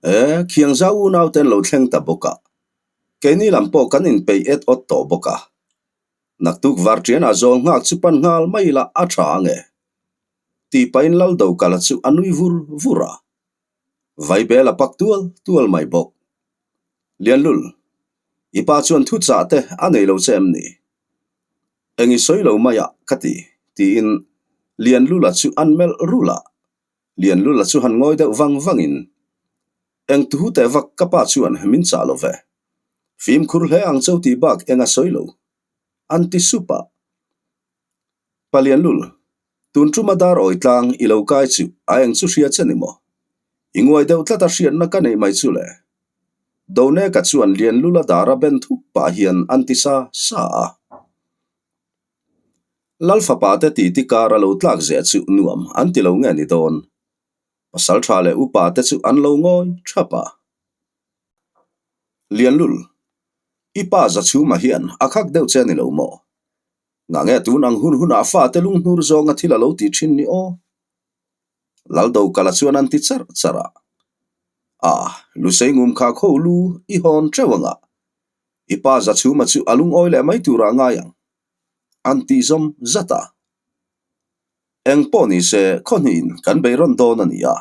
E, Khiangzau unaute an lo thleng ta bawk a, keini lam pawh kan inpeih et awt tawh bawk a. Naktuk varṭianah zawl nghak chu pan nghal mai ila a ṭha ang e. Tih pahin Laldokala chu a nui vur vur a. Vaibel a pak tual tual mai bawk. Lianlul, i pa chuan thu chah te a nei lo che em ni? Eng i sawi lo mai a ka ti, tiin Lianlula chu an melh rulh a. Lianlula chu han ngawi deuh vang vangin, Eng tuhu teh vak ka pa chuan min chah lo ve. Fimkhur hle ang cho tih bak eng a sawi lo, an ti sup a. Pa Lianlul, tun tuma dar awi tlang i lo kai chu a eng chu hria che ni maw? I nguai deuh tlat a hriatna ka neih mai chu le. Doneka chuan Lianlula dara ben thup pah hian an ti sa sa a. Lal fapa te titi kar a lo tlak zeh chu nuam an ti lo nge ni dawn. Pasal tha leh upa te chu an lo ngawi thap a. Lianlul, i pa Zachhuma hian a khak deuh che ni lo maw? Nga nge tun ang hun hunah fate lunghnur zawnga thil a lo tih thin ni aw? Laldokala chuan an ti charh charh a. A, Lusei ngum kha kho lu i hawn teuh anga i pa Zachhuma chu a lungawi leh mai turah ngai ang, an tih zawm zat a. Eng pawh ni se khawhnihin kan bei rawn dawn a ni a,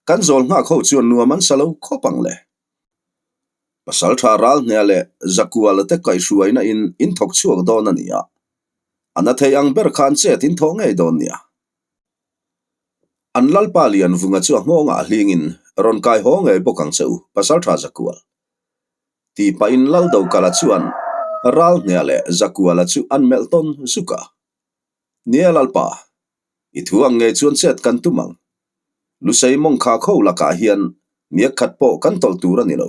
kan zawl nghak ho chuan nuam an sa lo khawp ang le. Pasal tha ral hne leh Zakuala te kaihhruaina in in thawk chhuak dawn a ni a, a na thei ang ber khan chet in thawh ngei dawn nia. An Lalpa Lianvunga chu a nghawngah hlingin rawn kai haw ngei bawk ang che u, Pasal tha Zakual. Tih pahin Laldokala chuan ral hne leh Zakuala chu an melh tawn zuk a. Nia Lalpa, i thu ang ngei chuan chet kan tum ang. Lusei mawng kha kho lakah hian niak khat pawh kan tawlh tur a ni lo.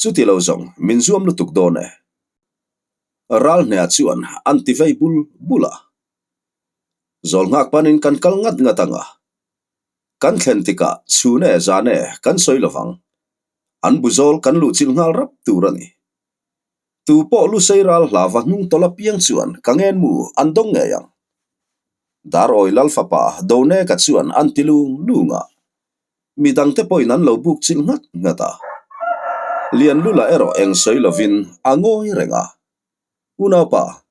Chuti lo zawng min zuam lutuk dawn e. Ral hneah chuan an ti vei bul bul a. Zawl nghak panin kan kal ngat ngat ang a. Kan thlen tikah chhun e zan e kan sawi lo vang. An bu zawl kan luhchilh nghal rap tur a ni. Tu pawh Lusei ral hla va hnung tawlh apiang chuan ka ngen mu an dawng ngei ang. Darawi Lal fapa Doneka chuan an ti lung lung a, mi dangte pawhin an lo buk chilh nghat nghat a. Lianlula erawh eng sawi lovin a ngawi reng a. Unaupa,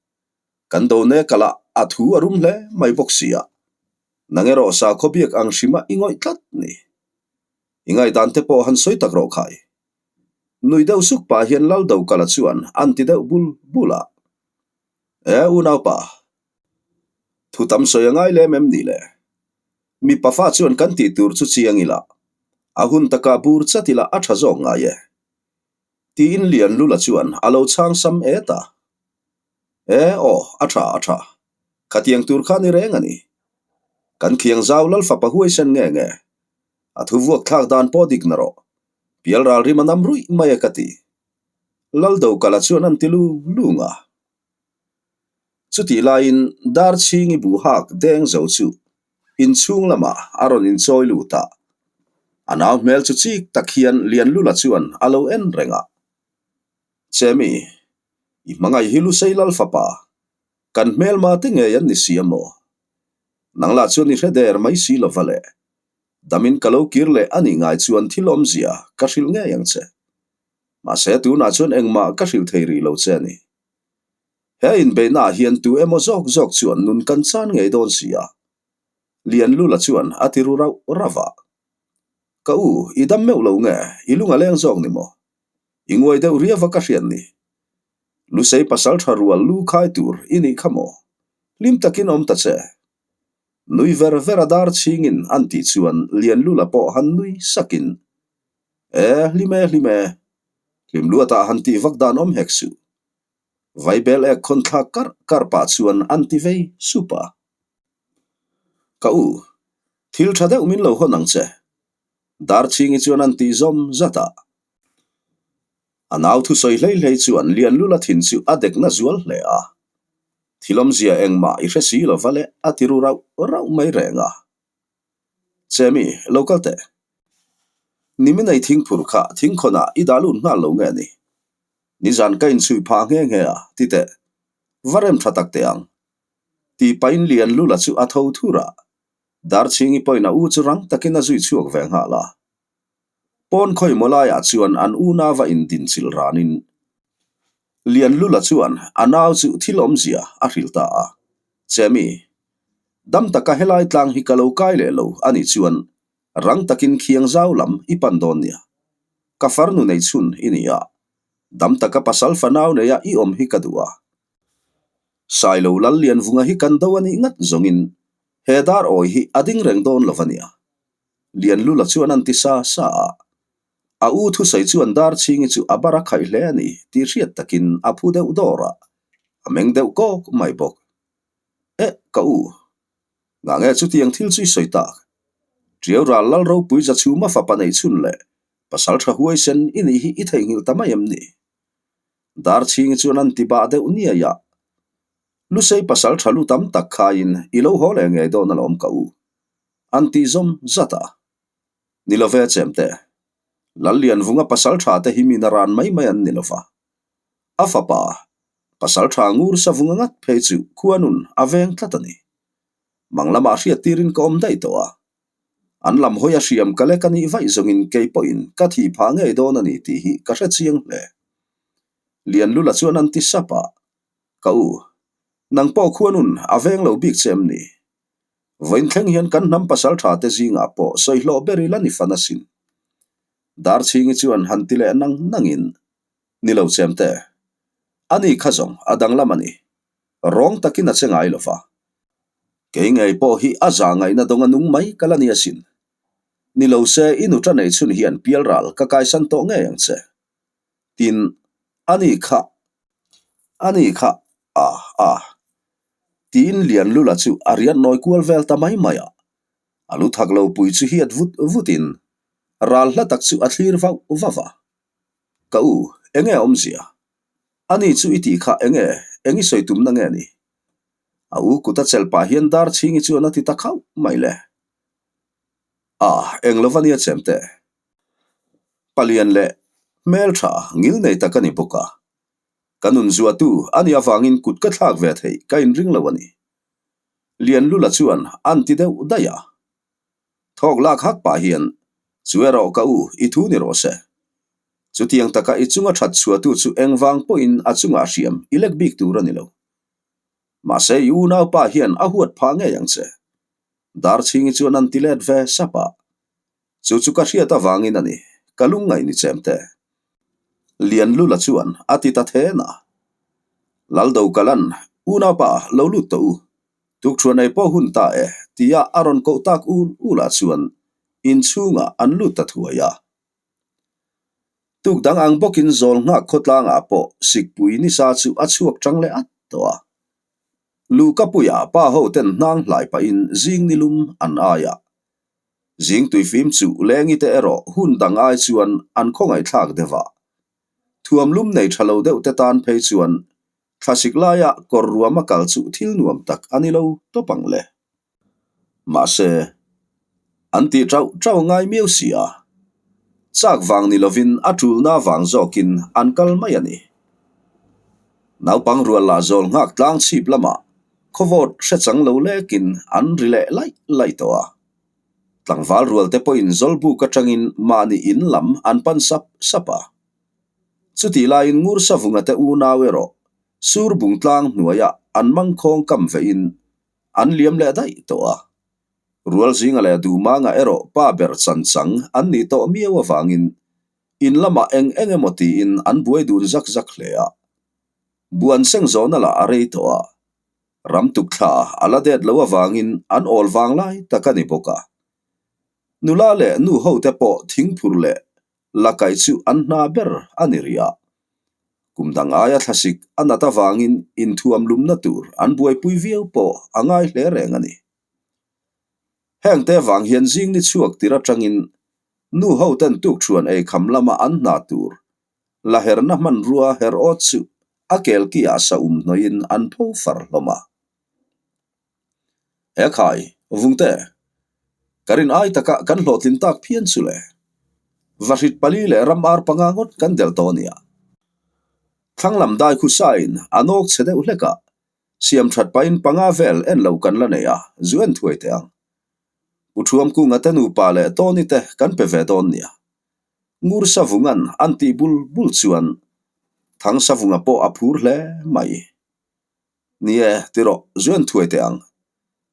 kan Doneka lah a thu a rum hle mai bawk si a, nang erawh sakhaw biak ang hrima i ngawih tlat ni. I ngaihdan te pawh han sawi tak rawh khai. Nui deuh suk pah hian Laldokala chuan an ti deuh bul bul a. E unaupa, thu tam sawi a ngai lem em ni le? Mi pafa chuan kan tih tur chu chiang ila, a hun takah bur chat ila a tha zawk ngai e. Tiin Lianlula chuan a lo chhang sam et a. E aw, a tha a tha. Khatiang tur kha ni reng a ni. Kan khiang zau Lalfapa huaisen nge nge? A thu vuak thlak dan pawh dik na rawh. Pial ral rim a nam ruih mai a ka ti. Laldokala chuan an ti lung lung a. Chutih laiin Darchhingi buh hak deng zo chu inchhung lamah a rawn inchawi lut a. A nau hmel chu chik tak hian Lianlula chuan a lo en reng a. Chemi, i hmangaih hi Lusei Lal fapa, kan hmelma te ngei an ni si a maw? Nang lah chuan i hre der mai si lo va le. Damin ka lo kir leh a nih ngai chuan thil awmzia ka hrilh ngei ang che. Mahse tunah chuan engmah ka hrilh thei rih lo che a ni. He inbeihnaah hian tu emaw zawk zawk chuan nun kan chan ngei dawn si a. Lianlula chuan a ti ru rauh rauh a. Ka u, i dam meuh lo nge, i lung a leng zawk ni maw? I nguai deuh riau a ka hriat ni. Lusei pasal tha rual lu khai tur i nih kha maw? Hlim takin awm ta che. Nui ver ver a dar chhingin an tih chuan Lianlula pawh han nui sakin, E, hlim e, hlim e. Hlim luatah han tih vak dan awm hek suh. Vaibel ek khawn thlak karh karh pah chuan an ti vei sup a. Ka u, thil tha deuh min lo hawn ang che. Dar chhingi chuan an tih zawm zat a. A nau thusawi hlei hlei chuan Lianlula thin chu a dekna zual hle a. Thil awmzia engmah i hre si lo va le a ti ru rauh rauh mai reng a. Chemi, lo kal teh. Nimin ei thingphur kha thingkhawnah i dah lut nghal lo nge ni? Nizan ka inchhui phah nghe nghe a, ti teh. Va rem tha tak teh ang. Tih pahin Lianlula chu a tho thur a. Darchhingi pawhin a u chu rang takin a zui chhuak ve nghal a. Pawn khawimaw laiah chuan an unauva indinchilh ranin Lianlula chuan a nau chu thil awmzia a hrilh ta a, Chemi, dam taka helai tlang hi ka lo kai leh lo a nih chuan rang takin khiang zau lam i pan dawn nia. Ka farnu nei chhun i ni a, dam taka pasal fanau neia i awm hi ka duh a. Sailo Lallianvunga hi kan do a nih ngat zawngin he dar awi hi a ding reng dawn lo va nia. Lianlula chuan an ti sa sa a. A u thusawi chuan Darchhingi chu a bar a khaih hle a ni tih hriat takin a phu deuh dawr a, a meng deuh kawk mai bawk. Eh, ka u. Ngah nge chutiang thil chu i sawi tak? Ṭiau ral lal ropui za chhuma fapa nei chhun leh pasal ṭha huaisen i nih hi i theihnghilh ta mai em ni? Darchhingi chuan an ti bah deuh niai a. Lusei pasal ṭha lu tam tak khaiin i lo haw leh ngei dawn alawm ka u. An tih zawm zat a. Ni lo ve chemte. Lallianvunga pasal tha te hi min a ran mai mai an ni lo va. A fapa, pasal tha ngur savunga ngat phei chu khuanun a veng tlat a ni. Mang lamah hriat tirin ka awm daih tawh a. An lam hawi a hriam ka lek a nih vaih zawngin kei pawhin ka thih phah ngei dawn a ni tih hi ka hre chiang hle. Lianlula chuan an ti sap a, Ka u, nang pawh khuanun a veng lo bik che em ni? Vawiin thleng hian kan hnam pasal tha te zingah pawh sawi hlawh ber ila ni fan asin. Darchhingi chuan han ti leh nang nangin, Ni lo chemte. Ani kha zawng a danglam a ni. Rawng takin a che ngai lo va. Kei ngei pawh hi a za ngaihna dawng a nung mai ka la ni asin. Ni lo se i nuṭa nei chhun hian pialral ka kaisan tawh ngei ang che. Tin, ani kha, ani kha, a, a. Tiin Lianlula chu a riat nawi kual vel ta mai mai a. A lu thak lo pui chu hiat vut vutin ral hla tak chu a thlir vauh vauh a. Ka u, enge a awmzia? Ani chu i tih kha enge, eng i sawi tumna nge ni? A u kut a chelh pah hian Darchhingi chuan a ti ta khauh mai le. A, eng lo va nia chemte. Palian leh hmeltha ngil nei tak a ni bawk a. Ka nun zuatu a nih avangin kut ka thlak ve theih ka inring lo a ni. Lianlula chuan an ti deuh daih a. Thawk lak hak pah hian, Chu erawh ka u, i thu ni rawh se. Chutiang taka i chunga that chhuahtu chu engvang pawhin a chungah hriam i lek bik tur a ni lo. Mahse i unaupa hian a huat phah ngei ang che. Darchhingi chuan an ti let ve sap a. Chu chu ka hriat avangin a ni, ka lungngaih ni chem te. Lianlula chuan a ti ta then a. Laldokalan, Unaupa, lo lut tawh u. Tukṭhuan ei pawh hun ta e, tia a rawn koh tak ul ulah chuan inchhungah an lut ta thuai a. Tuk dang ang bawkin zawl nghak khawtlangah pawh sikpui nisa chu a chhuak ṭang leh at tawh a. Luhkapuia pa ho ten hnang hlai pahin zing nilum an ai a. Zing tuifim chu lengi te erawh hun dang ai chuan an khawngaihthlak deuh a. Thuam lum nei tha lo deuh te tan phei chuan thlasik laia kawr ruama kal chu thil nuam tak a ni lo tawp ang le. Mahse, an tih chauh chauh ngai miau si a. Chak vang ni lovin a tulna vang zawkin an kal mai a ni. Naupang rual lah zawl nghak tlang chhip lamah khawvawt hre chang lo lekin an ri leh laih laih tawh a. Tlangval rual te pawhin Zawlbuk atangin mahni in lam an pan sap sap a. Chutih laiin Ngursavunga te unau erawh Surbung tlang hnuaiah an mangkhawng kam vein an liam leh daih tawh a. Rualzinga leh Dumanga erawh pa ber chan chang an nih tawh miau avangin in lamah eng eng emaw tiin an buai dun zak zak hle a. Buan seng zawhna lah a rei tawh a. Ram tuk thla a la det lo avangin an awl vang lai tak a ni bawk a. Nula leh nu ho te pawh thingphur leh la kaih chu an hna ber a ni rih a. Kum dang aia thlasik a nat avangin inthuam lumna tur an buaipui viau pawh a ngai hle reng a ni. Heng te vang hian zing ni chhuak tir atangin nu ho ten tukṭhuan ei kham lama an hna tur la herna hmanrua her awt chu a kelki ah sa um hnawih in an pho far hlawm a. He khai, Vungte, ka rin ai taka kan hlawhtlin tak phian chu le. Vahrit pali leh ram ar panga ngawt kan delh tawh ania. Thlang lam dai khu sain a nawk chhe deuh hlek a, siam that pahin panga vel en lo kan la nei a, zu en thuai teh ang. Pu Thuamkunga te nupa leh Tawni te kan pe ve dawn nia. Ngursavunga'n an tih bul bul chuan Thangsavunga pawh a phur hle mai. Ni e, ti rawh, zuan thuai teh ang,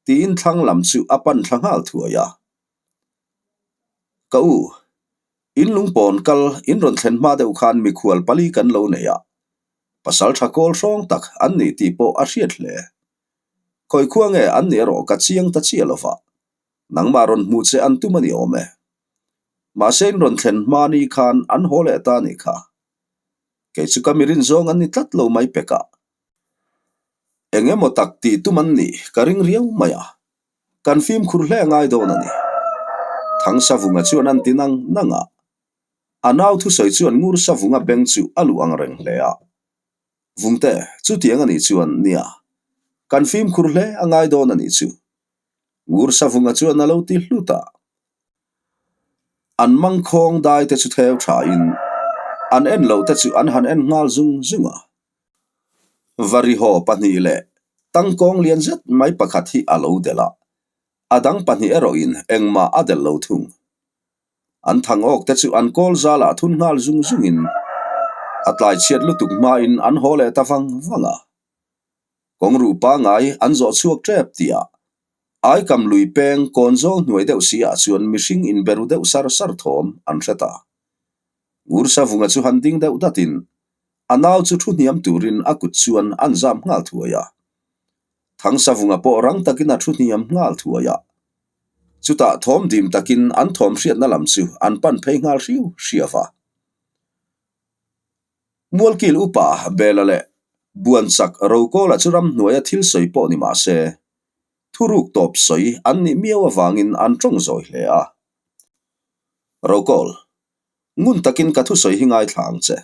tiin thlang lam chu a pan thla nghal thuai a. Ka u, in lungpawn kal in rawn thlen hma deuh khan mikhual pali kan lo nei a, pasal tha kawl hrawng tak an nih tih pawh a hriat hle. Khawi khua nge an nih erawh ka chiang ta chiah lo va, nangmah rawn hmuh che an tum a ni awm e. Mahse in rawn thlen hma ni khan an haw leh ta a nih kha. Kei chu ka mirin zawng an ni tlat lo mai pek a. Eng emaw tak tih tum an nih ka ring riau mai a, kan fimkhur hle ngai dawn a ni. Thangsavunga chuan an ti nang nang a, a nau thusawi chuan Ngursavunga beng chu a luh ang reng hle a. Vungte, chutiang a nih chuan nia, kan fimkhur hle a ngai dawn a nih chu. Ngursavunga chuan a lo ti hlut a. An mangkhawng dai te chu theu thain an en loh te chu an han en nghal zung zung a. Varihaw pahnih leh tangkawng lian zet mai pakhat hi a lo delh a, a dang pahnih erawhin engmah a delh lo thung. An thang awk te chu an kawl zalah thun nghal zung zungin a tlai chhiat lutuk hmain an haw leh ta vang vang a. Kawngruh pangai an zawh chhuak tep tihah Aikam lui peng kawn zawng hnuai deuh si ah chuan mihring inberu deuh sar sar thawm an hre ta. Ngursavunga chu han ding deuh datin a nau chu thu hniam turin a kut chuan an zam nghal thuai a. Thangsavunga pawh rang takin a thu hniam nghal thuai a. Chutah thawm dim takin an thawm hriatna lam chu an pan phei nghal hriu hriau a. Mualkil upa Bela leh Buanchak Rokawla chu ramhnuaia thil sawi pawh ni mah se, thuruk tawp sawi an nih miau avangin an tawng zawi hle a. Rokawl, ngun takin ka thusawi hi ngaithla ang che.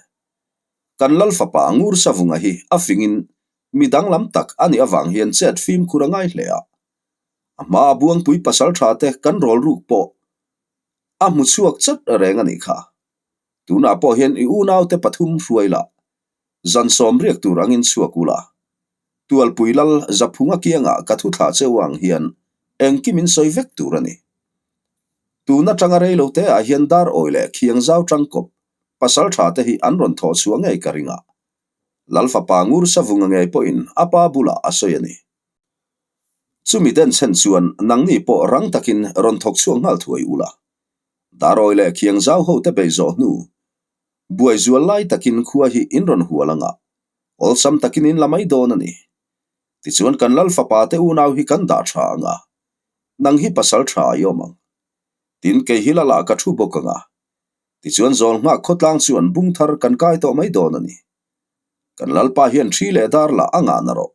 Kan Lal fapa Ngursavunga hi a fingin mi danglam tak a nih avang hian chet fimkhur a ngai hle a. A hmaa Buangpui pasal tha te kan rawl ruk pawh a hmu chhuak chat reng a nih kha. Tunah pawh hian i unaute pathum hruai lah, zan sawm riak tur angin chhuak u la. Tualpui lal Zaphunga kiangah ka thu thlah cheu ang hian engkim in sawi vek tur a ni. Tun atanga rei lo te ah hian dar awi leh khiang zau tangkawp pasal tha te hi an rawn thawh chhuah ngei ka ring a. Lal fapa Ngur Savunga ngei pawhin a pa bulah a sawi a ni. Chumi denchhen chuan nangni pawh rang takin rawn thawk chhuak nghal thuai u la. Darawi leh khiang zau ho te bei zawh hnu, buai zual lai takin khua hi in rawn hual anga, awlsam takin in la mai dawn a ni. Tichuan kan lal fapa te unau hi kan dah tha anga, nang hi pasal tha i awm ang. Tin kei hi lal ah ka thu bawk anga, tichuan zawl nghak khawtlang chuan bung thar kan kai tawh mai dawn a ni. Kan lalpa hian thi leh dar lah a ngah na rawh.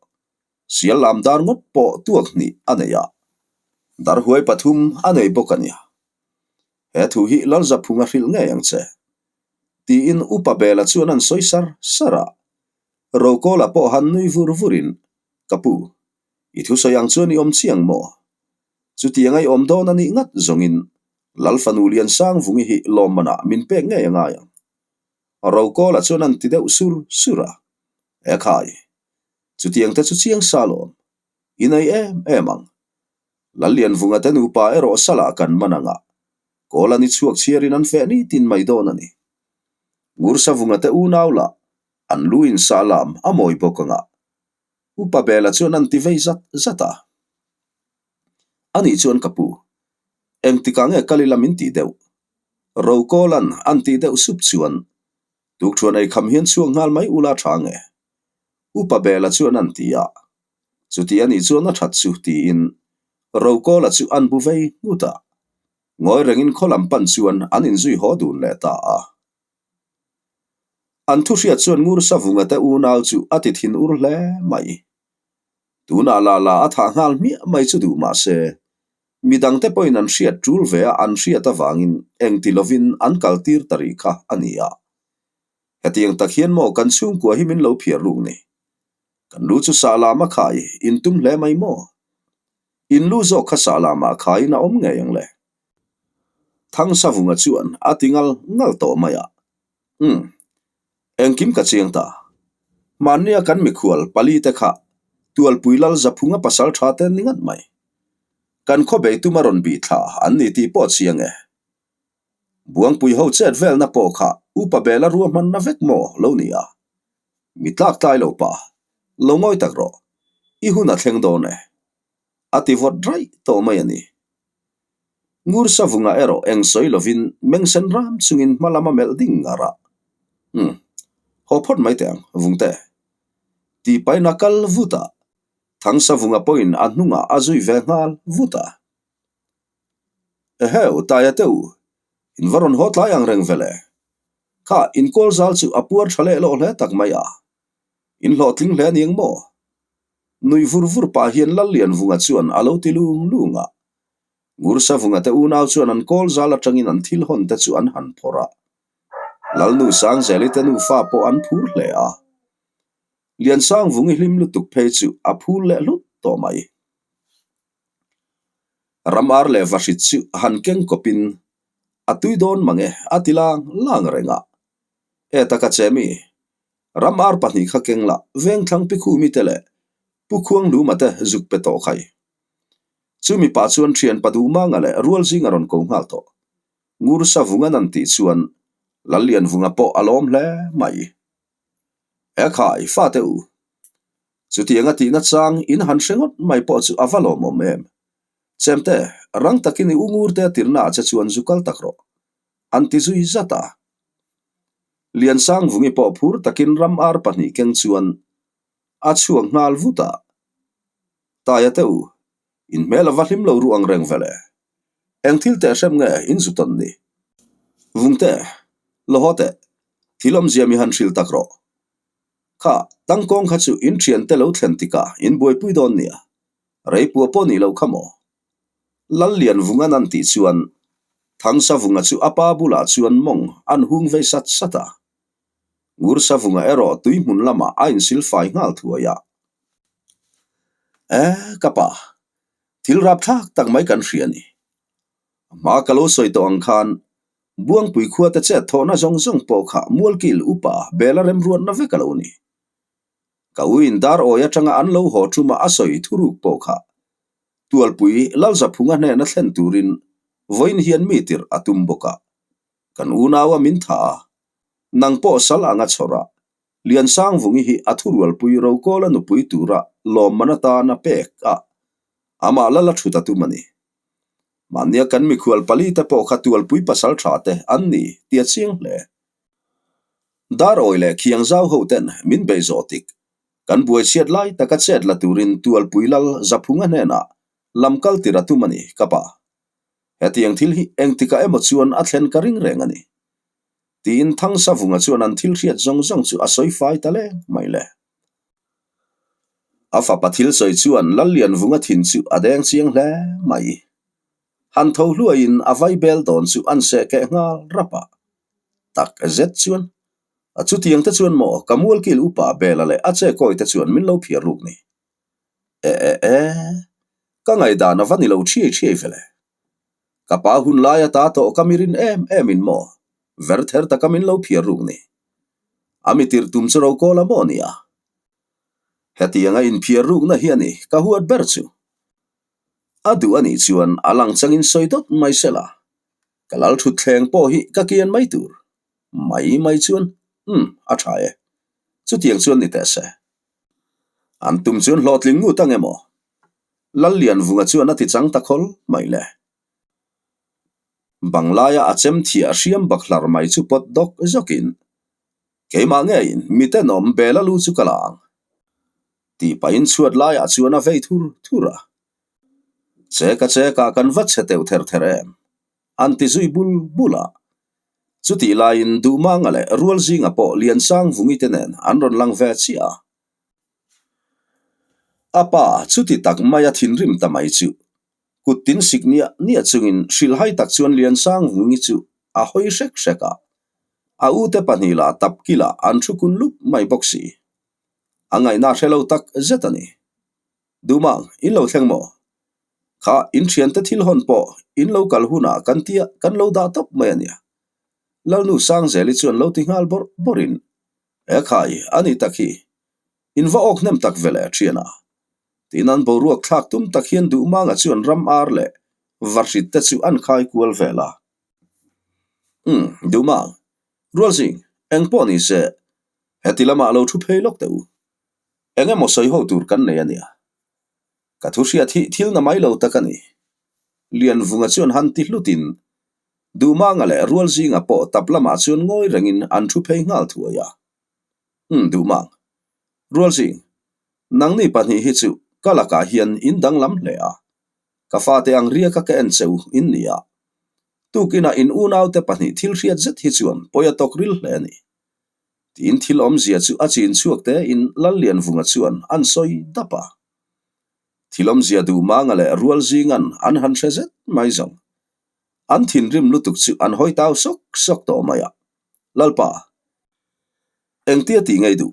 Sial lam dar ngawt pawh tuak hnih a nei a, darhuai pathum a nei bawk a nia. He thu hi Lalzaphunga hrilh ngei ang che, tiin Upa Bela chuan an sawi sar sar a. Rokawla pawh han nui vur vurin, Ka pu, i thusawi ang chuan i awm chiang maw? Chutiang a i awm dawn a nih ngat zawngin Lal fanu Liansangvungi hi lawmmanah min pek ngei a ngai ang. Rokawla chuan an ti deuh sur sur a, Ekhai, Chutiang te chu chiang sa lawm. I nei em em ang. Lallianvunga te nupa erawh salah kan man ang a, kawl an i chhuak chhiarin an feh nitin mai dawn a ni. Ngursavunga te unau lah an lu in sah lam a mawi bawk ang a. Upa Bela chuan an ti vei zat zat a. Anih chuan ka pu, engtikah nge kal ila min tih deuh? Rokawla'n an tih deuh sup chuan Tukṭhuan ei kham hian chhuak nghal mai ula tha nge? Upa Bela chuan an ti a. Chuti a nih chuan a that chu tiin Rokawla chu an bu vei nghut a. Ngawi rengin khaw lam pan chuan an inzui haw dun leh ta a. An thu hriat chuan Ngursavunga te unau chu a ti thin ur hle mai. Tunah la la a thah nghal hmiah mai chu duh mah se, mi dangte pawhin an hriat tul ve a an hriat avangin engti lovin an kal tir ta rih kha a ni a. Hetiang tak hian maw kan chhungkua hi min lo phiar ruk ni? Kan lu chu sah lama khai in tum hle mai maw? In lu zawk kha sah lama khaiin a awm ngei ang le? Thangsavunga chuan a ti ngal ngal tawh mai a. Umm. Engkim ka chiang ta. Mahnia kan mikhual pali te kha Tualpui Lal Zaphunga pasal tha te ni ngat mai. Kan khaw bei tuma rawn bih thla an ni tih pawh chiang e. Buangpui ho chet velna pawh kha upa bela ruahmanna vek maw lo ni a? Mi tlak tlai lo pa, lo ngawi tak rawh, i hun a thleng dawn e. A ti vawt raih tawh mai a ni. Ngur Savunga erawh eng sawi lovin mengsen ram chungin hma lam a melh ding ngar a. Umm, haw phawt mai teh ang, Vungte. Tih pahin a kal vut a, Thang Savunga pawhin a hnungah a zui ve nghal vut a. Eheu, Taia te u, in va rawn haw tlai ang reng ve le. Kha, in kawl zal chu a puar tha leh lawh hle tak mai a. In hlawhtling hle aniang maw? Nui vur vur pah hian Lallianvunga chuan a lo ti lung lung a. Ngursavunga te unau chuan an kawl zal atangin an thil hawn te chu an han phawrh a. Lalnu Sangzeli te nufa pawh an phur hle a. Liansangvungi hlim lutuk phei chu a phul leh hlut tawh mai. Ramar leh Vahrit chu han keng kawpin a tui dawn mange a ti lang lang reng a. E taka che mi, Ramar pahnih kha keng lah Vengthlang Pikhumi te leh Pu Khuangluma te zuk pe tawh khai. Chu mipa chuan thian pa Duhmanga leh Rualzinga rawn ko nghal tawh. Ngur Savunga nan tih chuan Lallianvunga pawh a lawm hle mai. E khai, fate u, chutianga tihna chang in han hre ngawt mai pawh chu a va lawmawm em? Chemte, rang takin i u ngurte a tirna ah che chuan zu kal tak rawh, an ti zui zat a. Liansangvungi pawh phur takin ram ar pahnih keng chuan a chhuak nghal vut a. Taia te u, in hmel a va hlim lo ruh ang reng vele. Eng thil teh hrem nge in zu tawn ni? Vungte, Law teh, thil awmzia mi han hrilh tak rawh. Kha, tangkawng kha chu in thiante lo thlen tikah in buaipui dawn nia. Rei pua pawh nih loh kha maw? Lallian Vungan an tih chuan Thangsavunga chu a pa bulah chuan mawng an hung vei sat sat a. Ngursavunga erawh tui hmun lamah a insil fai nghal thuai a. E, ka pa, thil rapthlak tak mai kan hria a ni. A hma ka lo sawi tawh ang khan Buangpui khuate chet thawhna zawng zawng pawh kha Mualkil upa Bela remruatna vek a lo ni. Ka uiin dar awi atanga an lo haw ṭuma a sawi thuruk pawh kha Tualpui Lalzaphunga hnena thlen turin vawiin hian mi tirh a tum bawk a. Kan unaua min thah a, nang pawh sal anga chhawrh a, Liansangvungi hi a thurualpui Rokawla nupui tura lawmman atana pek a, amah lal a ṭhut a tum a ni. Mahnia kan mikhual pali te pawh kha tualpui pasal tha te an ni ti a chiang hle. Darawi leh Khiangzau ho ten min bei zawh tik, kan buaichhiat lai taka chet la turin tualpui lal Zaphunga hnenah lam kal tir a tum a ni ka pa. Hetiang thil hi engtikah emaw chuan a thlen ka ring reng a ni. Tiin Thangsavunga chuan an thil hriat zawng zawng chu a sawi fai ta leng mai le. A fapa thil sawi chuan Lallianvunga thin chu a deng chiang hle mai. Han tho hluaiin a vai bel dawn chu an seh keh nghal rap a. Tak zet chuan, A chutiang te chuan maw ka mualkil upa Bela leh a chekawi te chuan min lo phiar ruk ni. E e e, ka ngaihdan a va ni lo thiai thiai vele. Ka pa hun lai ata tawh ka mirin em em in maw ver ther taka min lo phiar ruk ni. A mi tirh tum chu Rokawl a maw nia? Hetianga inphiar rukna hi a ni ka huat ber chu. A duh a nih chuan a lang changin sawi dawt mai se la, ka lal thutthleng pawh hi ka kian mai tur. Mai mai chuan, umm, a tha e. Chutiang chuan ni teh se. An tum chuan hlawhtling ngut ang emaw? Lallianvunga chuan a ti chang ta khawl mai le. Banglaia a chem thiah a hriam bak hlar mai chu pawt dawk zawkin, Keimah ngeiin mi tenawm bela lu chu ka la ang. Tih pahin chhuat laiah chuan a vei thur thur a. Cheka cheka kan va chhe teuh ther ther em? An ti zui bul bul a. Chutih laiin Duhmanga leh Rualzinga pawh Liansangvungi te nen an rawn lang ve chiah a. A pa chuti tak maia thinrim ta mai chu Kut tin sik niah niah chungin hrilhhai tak chuan Liansangvungi chu a hawi hrek hrek a. A ute pahnih lah tap kilah an thu kun lup mai bawk si. A ngaihna hre lo tak zet a ni. Dumang, in lo thleng maw? Kha, in thiante thil hawn pawh in lo kal hunah kan tia kan lo dah tawp mai a nia. Lalnu Sangzeli chuan lo ti nghal bawrh bawrhin, E khai, a ni tak hi. In va awk hnem tak ve le, thiana. Tiin an boruak thlak tum tak hian Duhmanga chuan ram ar leh varhrit te chu an khai kual vel a. Umm, Dumang, Rualzing, eng pawh ni se, heti lamah lo thu phei lawk teh u. Eng emaw sawi ho tur kan nei a nia. Ka thu hriat hi thil na mai lo tak a ni. Lianvunga chuan han ti hlutin Duhmanga leh Rualzinga pawh tap lamah chuan ngawi rengin an thu phei nghal thuai a. Umm, Duhmang, Rualzing, nangni pahnih hi chu ka lakah hian in danglam hle a. Ka fate ang riaka ka en che u in ni a. Tukinah in unaute pahnih thil hriat zet hi chuan pawi a tawk ril hle a ni. Tiin thil awmzia chu a chin chhuak tein Lallianvunga chuan an sawi dap a. Thil awmzia Duhmanga leh Rualzinga'n an han hre zet mai zawng. An thinrim lutuk chu an hawi tau sawk sawk tawh mai a. Lalpa, engtia tih ngei duh?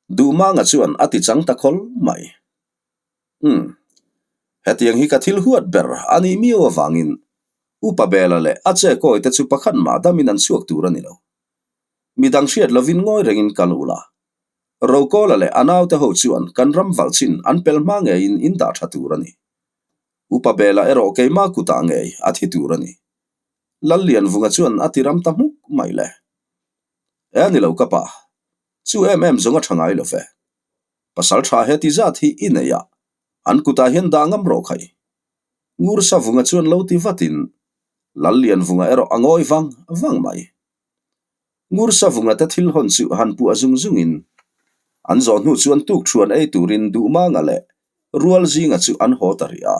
Duhmanga chuan a ti chang ta khawl mai. Umm, hetiang hi ka thil huat ber a nih miau avangin Upa Bela leh a che kawi te chu pakhat mah damin an chhuak tur a ni lo. Midang hriat lovin ngawi rengin kal ula. Rokawla leh a naute ho chuan kan ram valh chin an pel hma ngeiin in dah tha tur a ni. Upa Bela erawh keimah kutah ngei a thi tur a ni. Lallianvunga chuan a ti ram ta hmuk mai le. E a ni lo ka pa, chu em em zawng a tha ngai lo ve. Pasal tha heti zat hi i nei a, an kutah hian dah ngam rawh khai. Ngur Savunga chuan lo ti vatin Lallianvunga erawh a ngawi vang vang mai. Ngur Savunga te thil hawn chu han puah zung zungin an zawh hnu chuan tukthuan ei turin Duhmanga leh Rualzinga chu an haw ta rih a.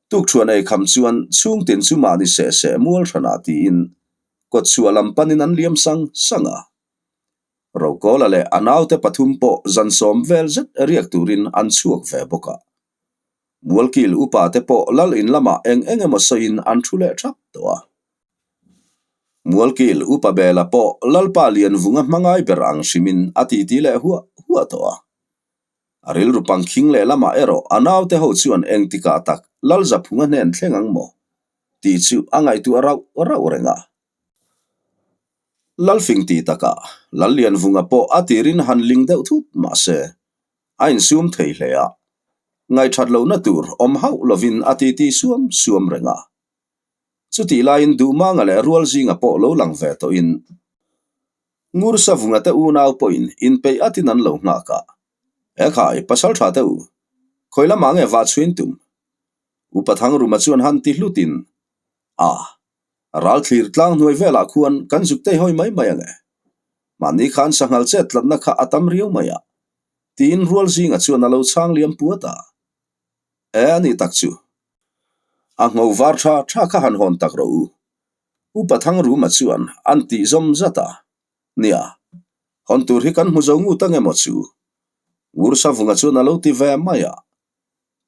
Tukthuan ei kham chuan chhungtin chu mahni seh seh mual hranah tiin kawtchhuah lam panin an liam sang sang a. Rokawla leh a naute pathum pawh zan sawm vel zet riak turin an chhuak ve bawk a. Mualkil upa te pawh lal in lamah eng eng emaw sawiin an thu leh thap tawh a. Mualkil upa Bela pawh Lalpa Lianvunga hmangai ber ang hrimin a titi leh huah huah tawh a. A rilru pangkhing leh lamah erawh a naute ho chuan engtikah tak Lalzaphunga hnen thleng ang maw tih chu a ngaihtuah rauh rauh reng a. Lalfing tih takah Lallianvunga pawh a tirin han ling deuh thut mah se, a insum thei hle a, ngaihthat lohna tur awm hauh lovin a titi suam suam reng a. Chutih laiin Duhmanga leh Rualzinga pawh lo lang ve tawhin Ngursavunga te unau pawhin inpeih atin an lo nghak a, Ekhai, pasal tha te u, khawi lamah nge vah chhuin tum? Upa Thangruma chuan han ti hlutin, A, Ralthlir tlang hnuai velah khuan kan zuk tei hawi mai mai ang e. Mahni khan sanghal chet tlatna kha a tam riau mai a, tiin rual zingah chuan a lo chhang liam puat a. E, a nih tak chu. A ngho var tha tha kha han hawn tak rawh u. Upa Thangruma chuan an tih zawm zat a. Nia, hawn tur hi kan hmu zo ngut ang emaw chu? Ngursavunga chuan a lo ti ve mai a.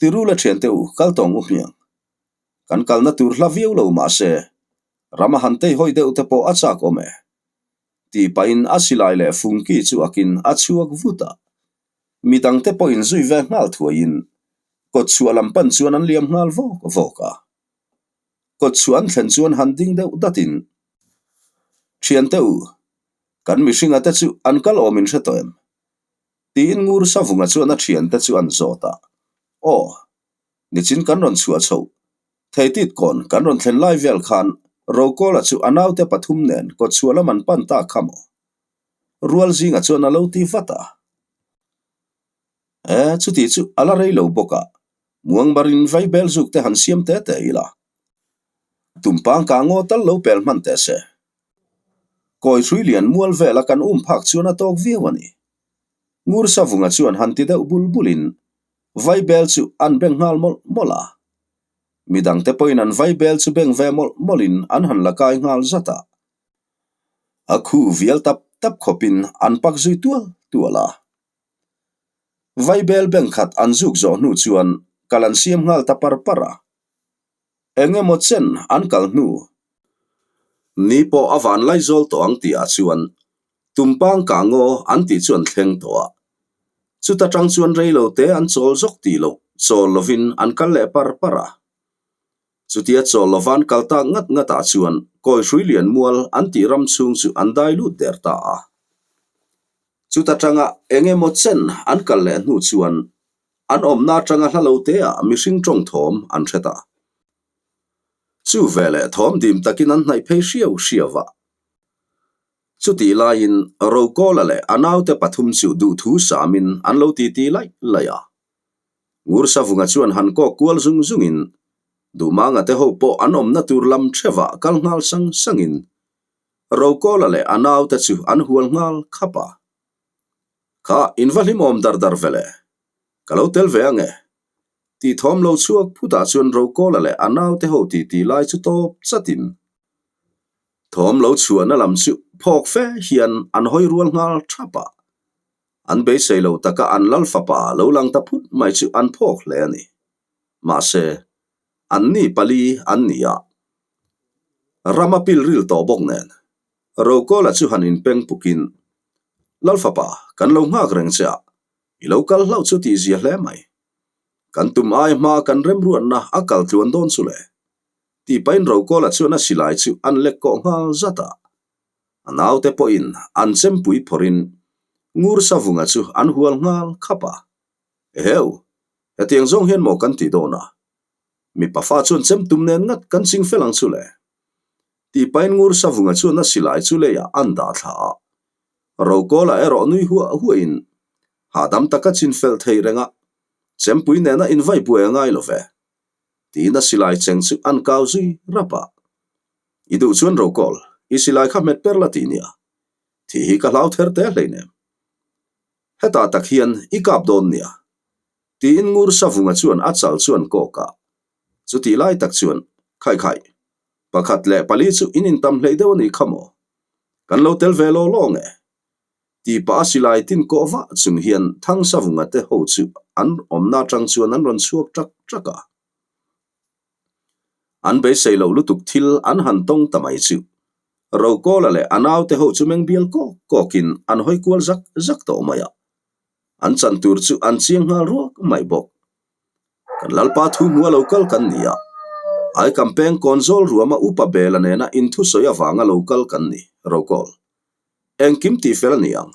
Tirula thiante u, kal tawng u hmiang. Kan kalna tur hla viau lo mah se, ram a han tei hawi deuh te pawh a chak awm e. Tih pahin a silai leh fungki chu akin a chhuak vut a. Midangte pawhin zui ve nghal thuaiin kawtchhuah lam pan chuan an liam nghal vawk vawk a. Kawtchhuah an thlen chuan han ding deuh datin, Thiante u, kan mihringa te chu an kal awm in hre tawh em? Tiin Ngur Savunga chuan a thiante chu an zawt a. Aw. Nichin kan rawn chhuah chhoh. Theitit kawn kan rawn thlen lai vel khan Rokawla chu a naute pathum nen kawtchhuah lam an pan ta kha maw? Rual zingah chuan a lo ti vat a. E, chuti chu a la rei lo bawk a, muangbarin vaibel zuk te han siam te te ila. Tumpang kah ngaw tal lo pel hman teh se. Kawi hrui lian mual vela kan um phak chuan a tawk viau a ni. Ngur Savunga chuan han ti deuh bul bulin Vaibel chu an beng nghal mawlh mawlh a. Midangte pawhin an vaibel chu beng ve mawlh mawlhin an han la kai nghal zat a. A khu vial tap tap khawpin an pak zui tual tual a. Vaibel beng khat an zuk zawh hnu chuan kal an siam nghal ta par par a. Eng emaw chen an kal hnu ni pawh a van laizawl tawh ang tihah chuan Tumpang kah ngaw an tih chu an thleng tawh a. Chuta tang chuan rei lo te an chawl zawk tih loh chawl lovin an kal leh par par a. Chutia chawl lova an kal tak ngat ngatah chuan kawi hrui lian mual an tih ram chhung chu an dai lut der ta a. Chuta tanga eng emaw chen an kal leh hnu chuan an awmna atanga hla lo teah mihring tawng thawm an hre ta. Chu veleh thawm dim takin an hnaih phei hriau hriau a. Chutih laiin Rokawla leh a naute pathum chu duhthu samin an lo titi laih laih a. Ngursavunga chuan han kawk kual zung zungin Duhmanga te ho pawh an awmna tur lam thevah kal nghal sang sangin Rokawla leh a naute chu an hual nghal khap a. Kha in va hlimawm dar dar vele, ka lo tel ve ange. Tih thawm lo chhuak phutah chuan Rokawla leh a naute ho titi lai chu tawp chatin thawm lo chhuahna lam chu phawk fe hian an hawi rual nghal thap a. An beisei lo taka an lal fapa lo lang ta phut mai chu an phawk hle a ni. Mahse, an ni pali an ni a. Rama pilril tawh bawk nen Rokawla chu han inpeng pukin, Lal fapa, kan lo nghak reng che a, i lo kal hlauh chu tih zia hle mai. Kan tum ai hma kan remruatna a kal tluan dawn chu le. Tih pahin Rokawla chuan a silai chu an lek kawh nghal zat a. A naute pawhin an chempui phawrhin Ngur Savunga chu an hual nghal khap a. Eheu, hetiang zawng hian maw kan tih dawn a? Mipa fa chuan chem tum nen ngat kan ching fel ang chu le. Tih pahin Ngur Savunga chuan a silai chu leiah an dah thla a. Rokawla erawh nui huah huahin hahdam taka chin fel thei reng a, chempui nena invai buai a ngai lo ve. Tiin a silai cheng chu an kau zui rap a. I duh chuan Rokawl, i silai kha hmet per la ti nia. Thih hi ka hlau ther te hleinem. Hetah tak hian i kap dawn nia. Tiin Ngur Savunga chuan a chal chuan kawk a. Chutih lai tak chuan, Khai khai, pakhat leh pali chu in intam hleih deuh a nih kha maw? Kan lo tel ve law law nge? Tih pah a silai tin kawh vah chung hian Thang Savunga te ho chu an awmna atang chuan an rawn chhuak ṭak ṭak a. An beisei loh lutuk thil an han tawng ta mai chu. Rokawla leh a naute ho chu meng bial kawk kawkin an hawi kual zak zak tawh mai a. An chan tur chu an chiang nghal ruak mai bawk. Kan Lalpa thu hmua lo kal kan ni a, Aikam peng kawn zawl ruama upa Bela nena inthusawi avanga lo kal kan ni, Rokawl. Engkim tihfel a ni ang.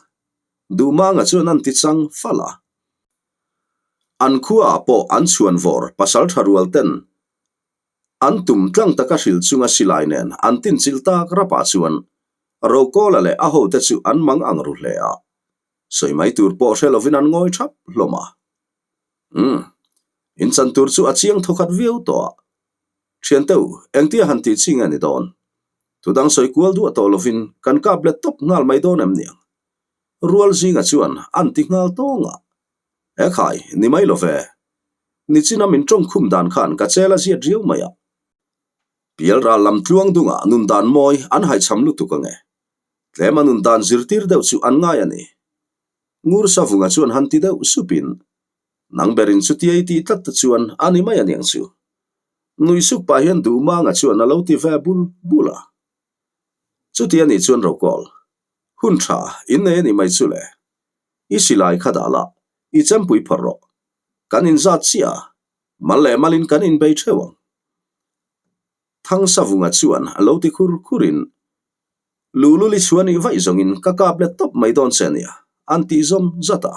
Duhmanga chuan an ti chang fal a. An khuaah pawh an chhuan vawr pasal tha rual ten an tum tlang taka hrilh chunga silai nen an tinchilh tak rapah chuan Rokawla leh a hote chu an mang ang ru hle a. Sawi mai tur pawh hre lovin an ngawi thap hlawm a. Umm, in chan tur chu a chiang thawkhat viau tawh a. Thiante u, engtia han tih chi nge ni dawn? Thu dang sawi kual duah tawh lovin kan kap let tawp nghal mai dawn em niang? Rual zinga chuan an ti nghal tawng a. He khai, ni mai lo ve. Nichina min tawngkhum dan khan ka chel a ziat riau mai a. Pialral lam tluang dungah nun dan mawi an haichham lutuk ange. Tlema nun dan zirtir deuh chu an ngai a ni. Ngur Savunga chuan han ti deuh supin, Nang berin chutia i tih tlat te chuan a ni mai aniang chu. Nui suk pah hian Duhmanga chuan a lo ti ve bul bul a. Chuti a nih chuan Rokawl, hun tha innei a nih mai chu le. I silai kha dah la, i chempui phawrh rawh. Kan inzat chiah a, mal leh malin kan inbei theuh ang. Thangsavunga chuan a lo ti khur khurin, Lululi chhuan ih vaih zawngin ka kap let tawp mai dawn che ania, an tih zawm zat a.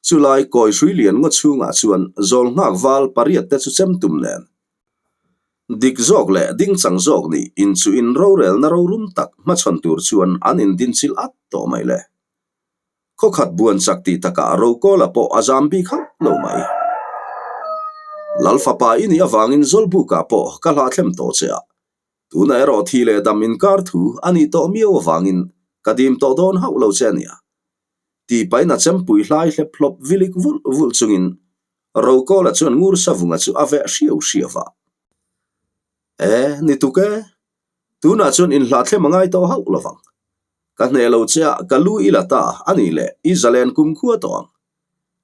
Chulai kawi hrui lian ngaw chhungah chuan zawl nghak val pariat te chu chem tum nen, dik zawk leh dingchang zawk nih inchuhin rorelna rorum tak hmachhawn tur chuan an indinchilh at tawh mai le. Khawkhat buan chak tih takah Rokawla pawh a zam bik hauh lo mai. Lal fapa i nih avangin Zawlbukah pawh ka hlahthlem tawh che a, tunah erawh thi leh dam inkar thu a nih tawh miau avangin ka dim tawh dawn hauh lo che a nia. Tih pahin a chempui hlai hlep hlawp vilik vulh vulh chungin Rokawla chuan Ngur Savunga chu a veh hriau hriau a. E, ni tuk e, tunah chuan inhlahthlem a ngai tawh hauh lo vang. Ka hneh lo che a, ka lu i la ta a nih leh i zalen kum khua tawh ang.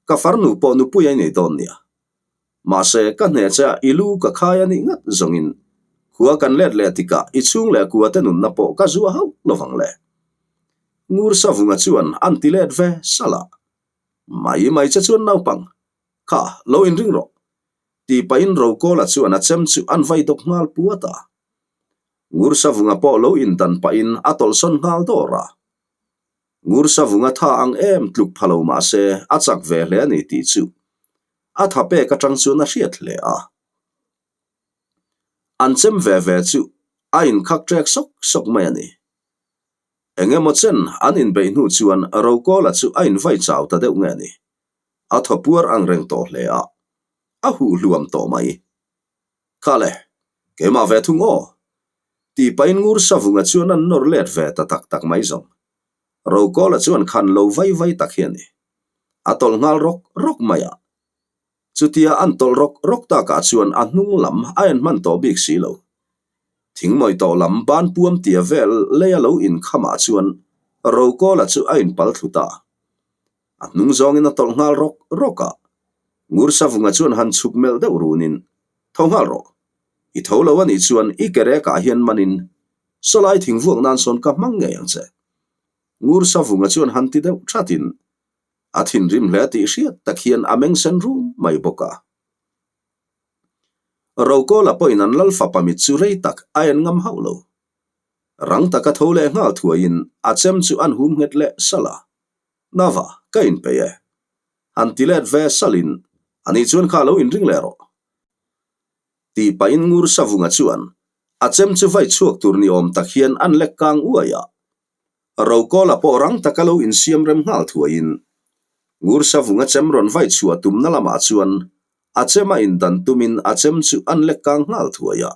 Ka farnu pawh nupui a inei dawn nia. Mahse, ka hneh che a, i lu ka khai a nih ngat zawngin khua kan let leh tikah i chhung leh kua te nunna pawh ka zuah hauh lo vang le. Ngur Savunga chuan an ti let ve salh a. Mai mai che chuan naupang, kha lo inring rawh. Tih pahin Rokawla chuan a chem chu an vai dawk nghal puat a. Ngursavunga pawh lo indan pahin a tawlhsawn nghal dawr a. Ngursavunga tha ang em tluk pha lo mah se a chak ve hle a ni tih chu a tha pek atang chuan a hriat hle a. An chem ve ve chu a inkhak ṭek sawk sawk mai a ni. Eng emaw chen an inbeih hnu chuan Rokawla chu a invai chau ta deuh nge ni. A thaw puar ang reng tawh hle a, a huh hluam tawh mai. Kha le, keimah ve thung aw! Tih pahin Ngur Savunga chuan an nawr let ve ta tak tak mai zawng. Rokawla chuan khan lo vai vai tak hi a ni. A tawlh nghal rawk rawk mai a. Chutia an tawlh rawk rawk takah chuan a hnung lam a en hman tawh bik si lo. Thingmawih tawh lam ban puam tia vel lei a lo inkhamah chuan Rokawla chu a inpal thlu ta. A hnung zawngin a tawlh nghal rawk rawk a. Ngur Savunga chuan han chhuk melh deuh runin, Tho nghal rawh. I tho lo a nih chuan i ke rekah hian manin sawlai thing vuak nan sawn ka hmang ngei ang che. Ngur Savunga chuan han ti deuh thatin a thinrim hle tih hriat tak hian a meng sen rum mai bawk a. Rokawla pawhin an lal fapa mit chu rei tak a en ngam hauh lo. Rang taka tho leh nghal thuaiin a chem chu an hum nghet leh salh a. Nava, ka inpeih e. Han ti let ve salhin, Ani chuan kha lo inring leh rawh. Tih pahin Ngur Savunga chuan a chem chu vai chhuak tur ni awm tak hian an lek kang uai a. Rokawla pawh rang taka lo insiam rem nghal thuaiin Ngur Savunga chem rawn vai chhuah tumna lamah chuan a chem a indan tumin a chem chu an lek kang nghal thuai a.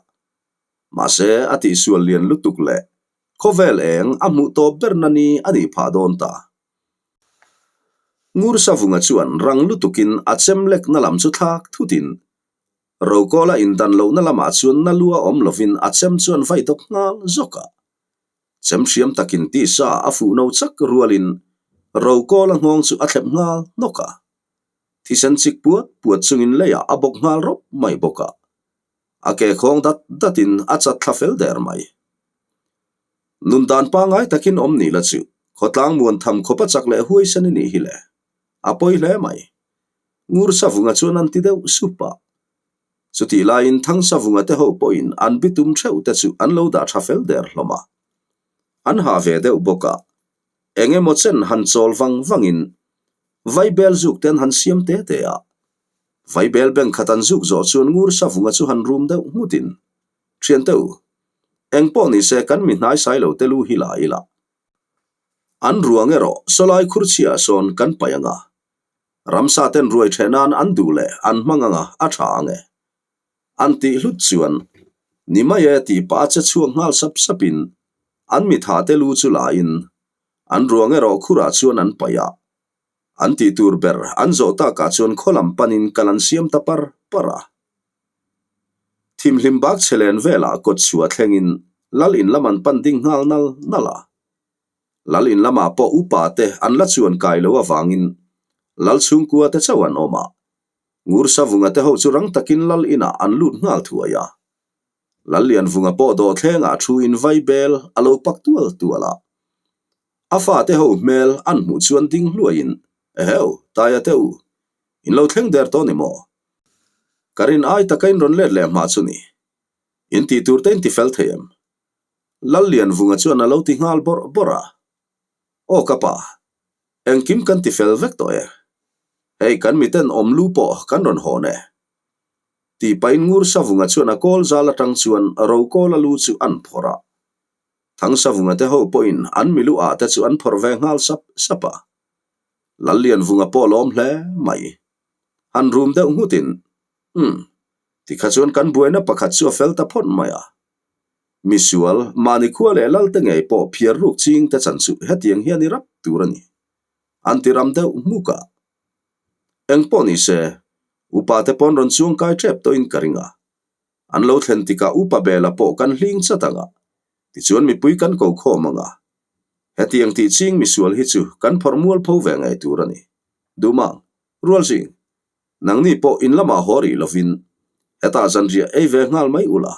Mahse, a tihsual lian lutuk leh Khawvel eng a hmuh tawp berna ni a nih phah dawn ta. Ngur Savunga chuan rang lutukin a chem lekna lam chu thlak thutin Rokawla indan lohna lamah chuan na lua awm lovin a chem chuan vai dawk nghal zawk a. Chem hriam takin tisa a fuh no chak rualin Rokawla nghawng chu a thlep nghal hnawk a. Thisen chik puat puat chungin leiah a bawk nghal rawp mai bawk a. A ke khawng dat datin a chat thla fel der mai. Nun dan pangai takin awm nih la chu khawtlang muan tham khawpa chak leh huaisen i nih hi le. A pawi hle mai. Ngur Savunga chuan an ti deuh sup a. Chutih laiin Thang Savunga te ho pawhin an bitum theuh te chu an lo dah tha fel der hlawm a. An hah ve deuh bawk a. Eng emaw chen han chawl vang vangin Vaibel zuk te an han siam te te a. Vaibel bank khat an zuk zawh chuan Ngur Savunga chu han rum deuh nghutin, Thiante u, eng pawh ni se kan mi hnai sai lo te lu hi la ila. An ruang erawh sawlai khur chhiah sawn kan paih anga. Ramsa ten ruai theh nan an duh leh an hmang anga a tha ang e. An tih hlut chuan, Ni mai e tih pah a che chhuak nghal sap sapin an mi tha te lu chu la in an ruang erawh khurah chuan an paih a. An tih tur ber an zawh takah chuan khaw lam panin kal an siam ta par par a. Thimhlim bak chhe len velah kawt chhuah thlengin Lal in lam an pan ding nghal nal nal a. Lal in lamah pawh upa te an la chuan kai lo avangin Lal chhungkua te chauh an awm a. Ngur Savunga te ho chu rang takin Lal inah an lut nghal thuai a. Lal Lianvunga pawh dawhthlengah thu in vai bel a lo pak tual tual a. A fate ho hmel an hmuh chuan ding hluaiin, Eheu, Taia te u, in lo thleng der tawh ni maw? Ka rin ai taka in rawn let leh hma chu ni. In tih tur te in ti fel thei em? Lal Lianvunga chuan a lo ti nghal bawrh bawrh a. Aw ka pa, engkim kan ti fel vek tawh e. Hei kan miten awm lu pawh kan rawn hawn e. Tih pahin Ngur Savunga chuan a kawl zal atang chuan Rokawla lu chu an phawrh a. Thangsavunga te ho pawhin an milu ah te chu an phawrh ve nghal sap sap a. Lallianvunga pawh lawm hle mai. Han rum deuh nghutin, Umm, tikha chuan kan buaina pakhat chu a fel ta phawt mai a. Misual, mahni khua leh lal te ngei pawh phiar ruk ching te chan chu hetiang hian i rap tur a ni. An ti ram deuh hmuk a. Engpawh ni se, upa te pawn rawn chuang kai tep tawhin ka ring a. An lo thlen tikah upa bela pawh kan hling chat ang a, tichuan mipui kan ko khawm ang a. Hetiang tih ching misual hi chu kan phawrh mualpho ve ngei tur a ni. Dumang, Rualzing, nangni pawh in lamah haw rih lovin hetah zanriah ei ve nghal mai ula.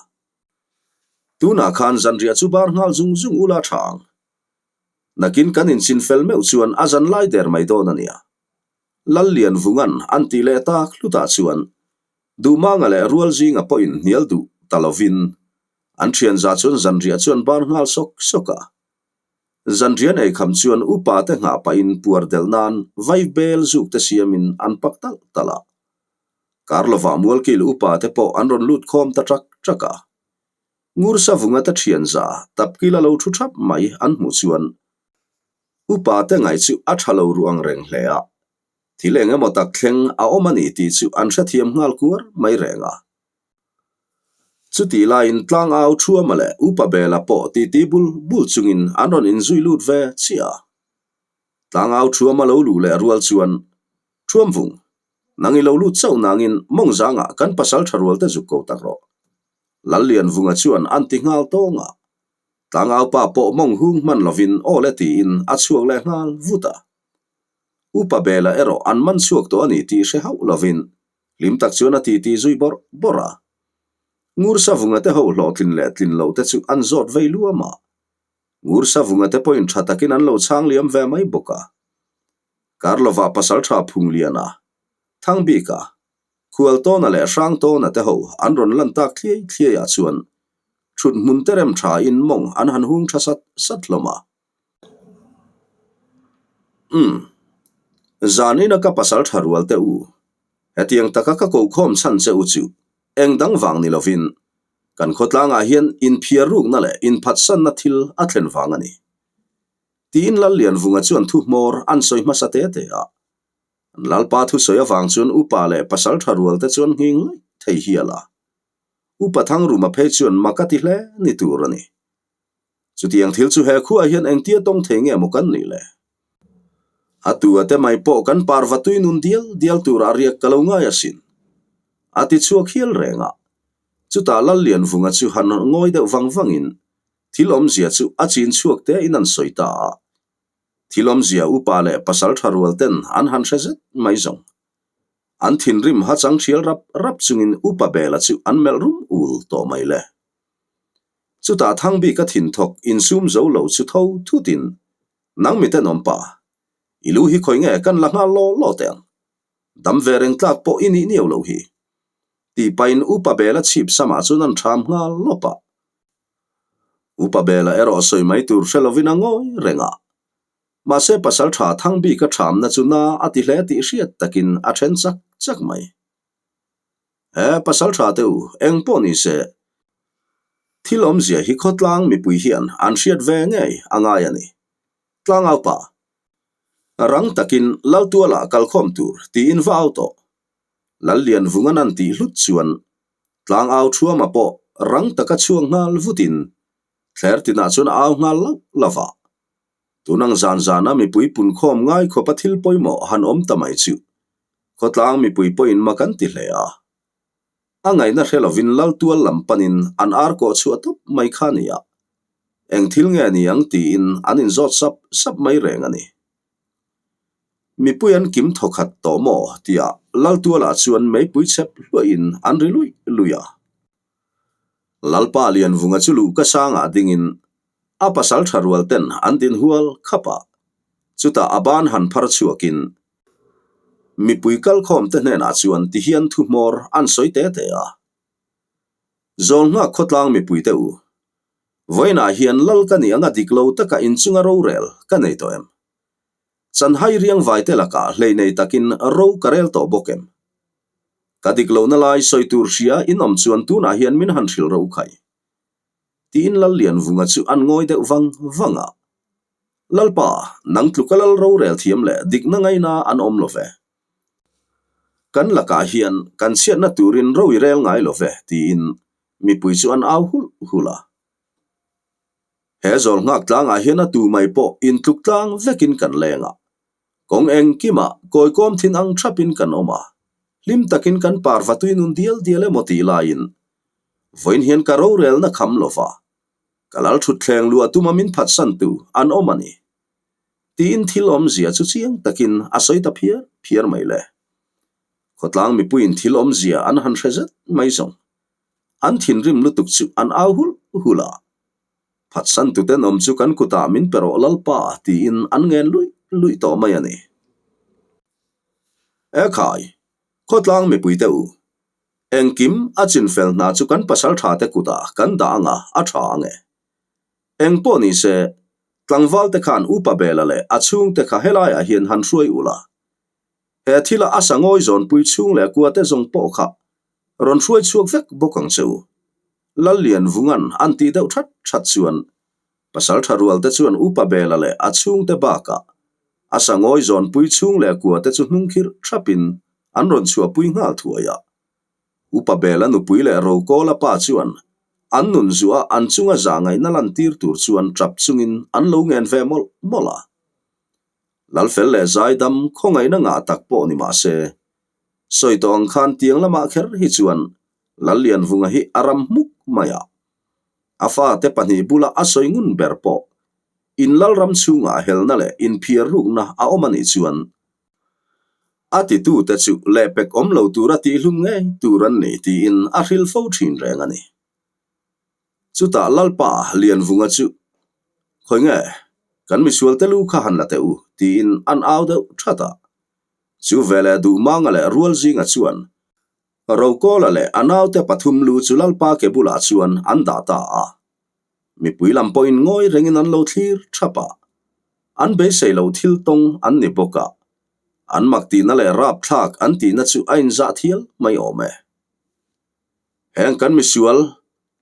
Tunah khan zanriah chu bar nghal zung zung ula tha ang. Nakin kan inchin fel meuh chuan a zan lai der mai dawn a nia. Lallianvunga'n an tih leh tak hlutah chuan Duhmanga leh rual zinga pawhin hnial duh ta lovin an thian za chuan zanriah chuan bar nghal sawk sawk a. Zanrian eikham chuan upa te nghah pahin puar delh nan vai bel zuk te siamin an pak talh talh a. Kar lovah mualkil upa te pawh an rawn lut khawm ta ṭak ṭak a. Ngursavunga te thian za tapkil a lo thu thap mai an hmuh chuan upa te ngaih chu a tha lo ru ang reng hle a, thil eng emaw tak thleng a awm a ni tih chu an hrethiam nghal kuar mai reng a. Chutih laiin tlangau Thuama leh Upa Bela pawh titi bul bul chungin an rawn inzui lut ve chiah a. Tlangau Thuama lo luh leh rual chuan, Thuamvung, nang i lo lut chauh nangin mawng zangah kan pasal tha rual te zuk ko tak rawh. Lallianvunga chuan an ti nghal tawng a. Tlangau pa pawh mawng hung hman lovin aw le tiin a chhuak leh nghal vut a. Upa Bela erawh an man chhuak tawh a ni tih hre hauh lovin Hlim tak chuan a titi zui bawrh bawrh a. Ngursavunga te ho hlawhtlin leh tlin loh te chu an zawt vei luam a. Ngursavunga te pawhin tha takin an lo chhang liam ve mai bawk a. Karlova pasaltha Phungliana, Thangbika, Khualtawna leh Hrangtawna te ho an rawn lan tak thliai thliai ah chuan thut hmun te rem tha in mawng an han hung tha sat sat hlawm a. Umm. Zan ina ka pasaltha rual te u. Hetiang taka ka kokhawm chhan che u chu eng dang vang ni lovin kan khawtlangah hian inphiar rukna leh inphatsanna thil a thlen vang a ni. Tiin Lallianvunga chuan thu hmawr an sawi hmasa te te a. An Lalpa thusawi avang chuan upa leh pasaltha rual te chuan nghing laih thei hial a. Upa Thangruma phei chuan mak a ti hle ni tur a ni. Chutiang thil chu he khuaah hian engtia tawng thei nge maw kan nih le? A tu a te mai pawh kan parva tui nun dial dial turah riak ka lo ngai asin. A ti chhuak hial reng a. Chutah Lallianvunga chu han ngawi deuh vang vangin thil awmzia chu a chin chhuak te in an sawi ta a. Thil awmzia upa leh pasal tha rual ten an han hre zet mai zawng. An thinrim ha chang thial rap rap chungin upa Bela chu an melh rum ul tawh mai le. Chutah Thangbika thinthawk insum zo lo chu tho thutin, Nang mi tenawm pa, i lu hi khawi nge kan la nghal law law teh ang? Dam ve reng tlak pawh i nih niau lo hi. Tih pahin Upa Bela chhip samah chuan an ṭham nghal lawp a. Upa Bela erawh sawi mai tur hre lovin a ngawi reng a. Mahse pasal ṭha Thangbika ṭhamna chu na a ti hle tih hriat takin a ṭhen chak chak mai. He pasal tha te u, eng pawh ni se, thil awmzia hi khawtlang mipui hian an hriat ve ngei a ngai a ni. Tlangau pa, rang takin Laltualah kalkhawm tur tiin va au tawh. Lallianvungan an tih hlut chuan Tlangau Thuama pawh rang taka chhuak nghal vutin thler tinah chuan a au nghal lauh lauh a. Tunang zan zana mipui punkhawm ngai khawpa thil pawimawh han awm ta mai chu Khawtlang mipui pawhin mak an ti hle a. A ngaihna hre lovin Laltual lam panin an ar kawh chhuah tawp mai kha a ni a. Eng thil nge ni ang tiin an inzawt sap sap mai reng a ni. Mipui an kim thawkhat tawh maw tia Laltualah chuan meipui chep hluahin an ri luih luih a. Lalpa Lianvunga chu luhka sangah dingin A pasal tha rual ten an din hual khap a, chutah a ban han phar chhuakin mipui kalkhawm te hnenah chuan ti hian thu hmawr an sawi te te a. Zawlnghak khawtlang mipui te u, vawiinah hian lal ka nih anga dik lo taka inchunga rorel ka nei tawh em? Chanhai riangvai te lakah hleinei takin ro ka rel tawh bawk em? Ka dik lohna lai sawi tur hria in awm chuan tunah hian min han hrilh ro khai. Tiin Lallianvunga chu an ngawi deuh vang vang a. Lalpa, nang tluka lal rorel thiam leh dikna ngaina an awm lo ve. Kan lakah hian kan chhiatna turin ro i rel ngai lo ve, tiin mipui chu an au hulh hulh a. He zawl nghak tlangah hian a tu mai pawh intluk tlang vekin kan leng a. Kawng engkimah kawikawm thin ang thapin kan awm a, hlim takin kan parva tui nun dial dial emaw tih laiin vawiin hian ka rorelna kham lo va, ka lal thutthleng luah tuma min phatsantu an awm a ni. Tiin thil awmzia chu chiang takin a sawi ta phiar phiar mai le. Khawtlang mipuiin thil awmzia an han hre zet mai zawng. An thinrim lutuk chu an au hulh hulh a. Phatsan tuten awm chu kan kutah min pe rawh Lalpa tiin an ngen luih luih tawh mai a ni. Ekhai, khawtlang mipuite u, engkim a chinfel hna chu kan pasal tha te kutah kan dah anga a tha ang e. Eng pawh ni se, tlangval te khan Upa Bela leh a chhungte kha helaiah hian han hruai ula. He thila a sa ngawi zawnpui chhung leh kua te zawng pawh kha rawn hruai chhuak vek bawk ang che u. Lallianvunga'n an tih deuh that that chuan Pasaltha rualte chuan Upa Bela leh a chhungte bakah a sangawi zawnpui chhung leh kua te chu hnungkhirh thapin an rawn chhuahpui nghal thuai a. Upa Bela nupui leh Rokawla pa chuan an nun zuah an chunga zahngaihna lantir tur chuan tap chungin an lo ngen ve mawlh mawlh a. Lalfel leh Zaidam khawngaihna ngah tak pawh ni mah se, sawi tawh ang khan tiang lamah kher hi chuan Lallianvunga hi a ram hmuk mai a. A fate pahnih bula a sawi ngun ber pawh in Lalram chhungah helna leh inphiar rukna a awm a nih chuan a titute chu lehpek awm lo tura tihlum ngei tur an ni tiin a hrilh fo thin reng a ni. Chutah Lalpa Lianvunga chu, Khawi nge, kan misualte lu kha han la teh u, tiin an au deuh that a. Chu veleh Duhmanga leh Rualzinga chuan Rokawla leh a naute pathum lu chu Lalpa ke bulah chuan an dah ta a. Mipui lam pawhin ngawi rengin an lo thlir thap a. An beisei lo thil tawng an ni bawk a. An mak tihna leh rapthlak an tihna chu a inzah thial mai awm e. Heng kan misual,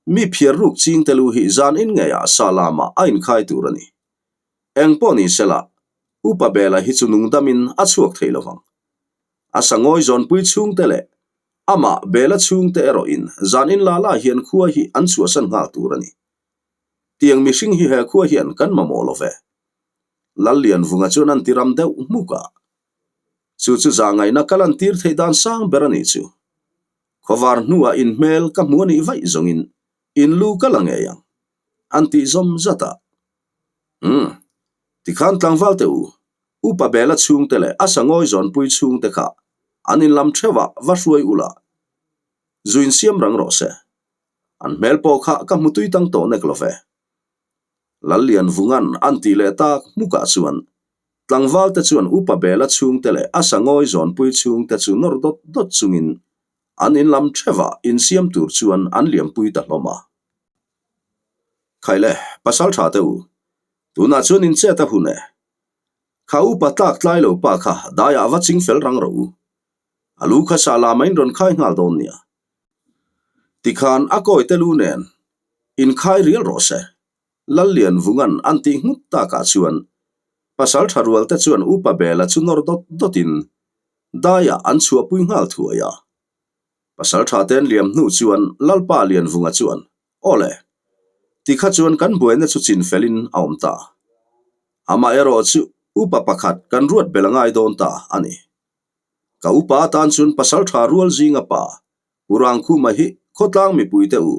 mi phiar ruk ching te lu hi zan in ngeiah sa lamah a inkhai tur a ni. Eng pawh ni sela, Upa Bela hi chu nungdamin a chhuak thei lovang. A sangawi zawnpui chhungte leh amah Bela chhungte erawhin zan in la la hian khua hi an chhuahsan nghal tur a ni. Tiang mihring hi he khua hian kan mamawh lo ve. Lallianvunga chuan an ti ram deuh hmuk a. Chu chu zahngaihna ka lantir theih dan sang ber a nih chu. Khawvar hnuah in hmel ka hmu a nih vaih zawngin in lu ka la ngei ang, an tih zawm zat a. Umm, tikhan tlangval teh u, Upa Bela chhungte leh a sangawi zawnpui chhungte kha an inlam theuh ah va hruai ula, zu insiam rang rawh se. An hmel pawh kha ka hmu tui tang tawh nek lo ve. Lallianvunga'n an tih leh tak hmukah chuan tlangvalte chuan Upa Bela chhungte leh a sangawi zawnpui chhungte chu nawr dawt dawt chungin an inlam theuh ah insiam tur chuan an liampui ta hlawm a. Khaile, pasal tha teh u, tunah chuan in chet a hun e. Kha upa tlak tlai lo pa kha daiah va ching fel rang rawh u. A lu kha sah lamah in rawn khai nghal dawn nia. Tikhan a kawi te lu nen in khai rial rawh se. Lallianvunga'n an tih nghut takah chuan pasal tha rual te chuan upa Bela chu nawr dawt dawtin daiah an chhuahpui nghal thuai a. Pasal tha ten liam hnu chuan Lalpa Lianvunga chuan, Aw le, tikha chuan kan buaina chu chin felin a awm ta. Amaherawh chu upa pakhat kan ruat bel a ngai dawn ta a ni. Ka upa atan chuan pasal tha rual zinga pa Pu Rangkhuma hi khawtlang mipui te u,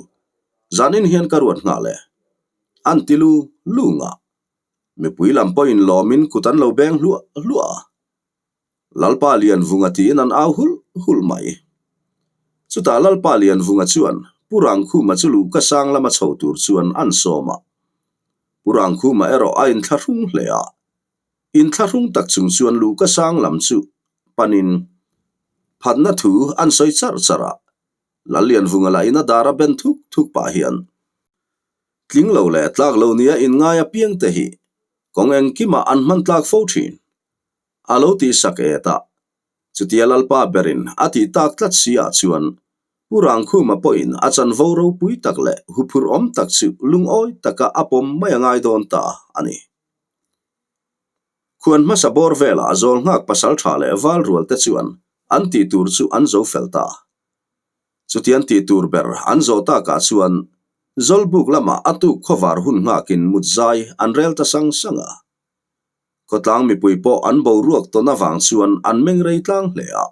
zanin hian ka ruat nghal e. An ti lu lu ngah. Mipui lam pawhin lawmin kut an lo beng hluah hluah a. Lalpa Lianvunga tiin an au hulh hulh mai. Chutah Lalpa Lianvunga chuan Pu Rangkhuma chu luhka sang lama chho tur chuan an sawm a. Pu Rangkhuma erawh a inthlahrung hle a. Inthlahrung tak chung chuan luhka sang lam chu panin phatna thu an sawi charh charh a. Lallianvunga lahin a dar a ben thuk thuk pah hian tling lo leh tlak lo nia inngai apiangte hi kawng engkimah an hman tlak fo thin. A lo tih sak et a, chutia Lalpa berin a tih tak tlat si ah chuan Pu Rangkhuma pawhin a chanvo ropui tak leh huphurh awm tak chu lungawi taka a pawm mai a ngai dawn ta a ni. Khuan hmasa bawr velah zawl nghak pasal tha leh val rual te chuan an tih tur chu an zo fel ta. Chutian tih tur ber an zawh takah chuan Zawlbuk lamah a tuk khawvar hun nghakin mutzai an rel ta sang sang a. Khawtlang mipui pawh an boruak tawn avang chuan an meng rei tlang hle a.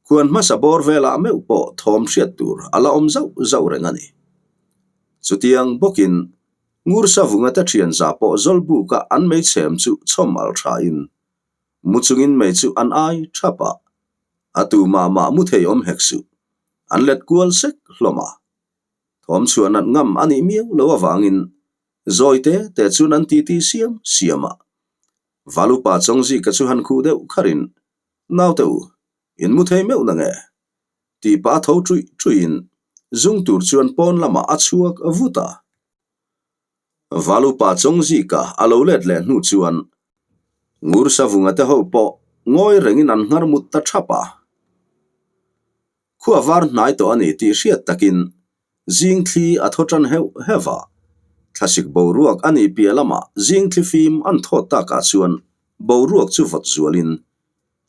Khuan hmasa bawr velah meuh pawh thawm hriat tur a la awm zauh zauh reng a ni. Chutiang bawkin Ngursa vungate thian za pawh Zawlbuka an meichhem chu chhawm al thain mu chungin mei chu an ai thap a, a tu mah mah mu thei awm hek suh. An let kual sek hlawm a. Thawm chhuah nat ngam a nih miau lo avangin Zawi te te chuan an titi siam siam a. Valupa Chawngzika chu han khuh deuh kharin, Naute u, in mu thei meuh na nge? Tih pah a tho ṭuih ṭuihin zung tur chuan pawn lamah a chhuak vut a. Valupa Chawngzika a lo let leh hnu chuan Ngursavunga te ho pawh ngawi rengin an nghar mut ta ṭhap a. Khua var hnai tawh a ni tih hriat takin. Zing thli a thaw tan heuh heuh a, thlasik boruak a nih piah lamah zing thli fim an thawt takah chuan boruak chu vawt zualin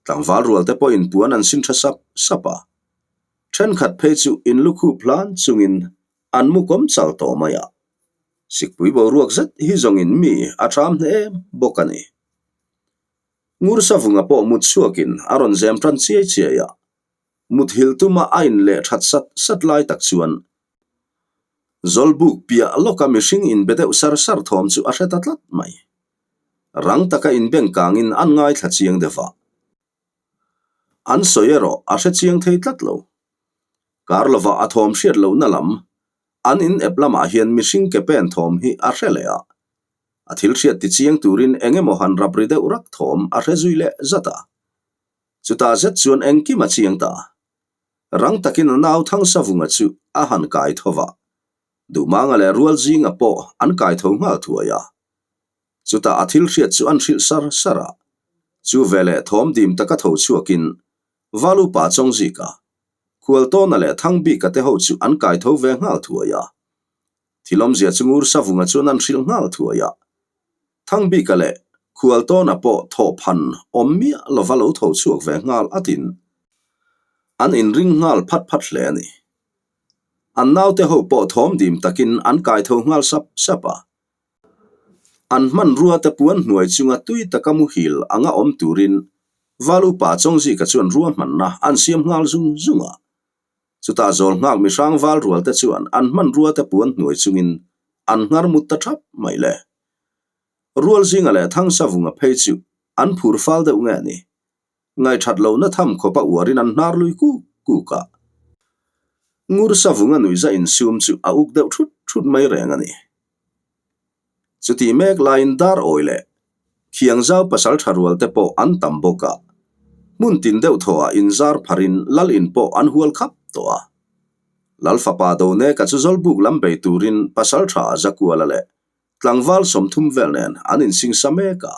tlangval rual te pawhin puan an sin tha sap sap a. Thenkhat phei chu inlukhup hlan chungin an mu kawm chal tawh mai a. Sikpui boruak zet hi zawngin mi a ṭham hle em bawk a ni. Ngur Savunga pawh mut chhuakin a rawn zem tan chiai chiai a, Muthilh tuma a inleh that sat sat lai tak chuan Zawlbuk piah lawka mihring inbe deuh sar sar thawm chu a hre ta tlat mai. Rang taka inbeng kangin an ngaithla chiang deuh a. An sawi erawh a hre chiang thei tlat lo. Kar lovah a thawm hriat lohna lam, an in ep lamah hian mihring ke pen thawm hi a hre leh a. A thil hriat ti chiang turin eng emaw han rap ri deuh rak thawm a hre zui leh zat a. Chutah zet chuan engkim a chiang ta. Rang takin a nau Thangsavunga chu a han kai tho va, Duhmanga leh Rualzinga pawh an kai tho nghal thuai a. Chutah a thil hriat chu an hrilh sar sar a. Chu veleh thawm dim taka tho chhuakin Valupa Chawngzika, Khualtawna leh Thangbika te ho chu an kai tho ve nghal thuai a. Thilawmzia chu Ngur Savunga chuan an hrilh nghal thuai a. Thangbika leh Khualtawna pawh thawhphan awm miah lova lo tho chhuak ve nghal atin an inring nghal phat phat hle a ni. An naute ho pawh thawm dim takin an kai tho nghal sap sap a. An hmanrua te puan hnuai chunga tui taka muhil anga awm turin Val upa Chawngzika chuan ruahmanna an siam nghal zung zung a. Chutah zawl nghak mihrang val rual te chuan an hmanrua te puan hnuai chungin an nghar mut ta thap mai le. Rualzinga leh Thangsavunga phei chu an phur fal deuh nge ni. Ngaithat lohna tham khawp a uarin an hnar lui kuk kuk a. Ngur Savunga nuihza insum chu a uk deuh thut thut mai reng a ni. Chutih mek laiin dar awi leh Khiangzau pasal tha rual te pawh an tam bawk a, hmun tin deuh thawhah inzar pharin lal in pawh an hual khap tawh a. Lal fapa Doneka chu Zawlbuk lam bei turin pasal tha Zakuala leh tlangval 30 vel nen an insingsa mek a.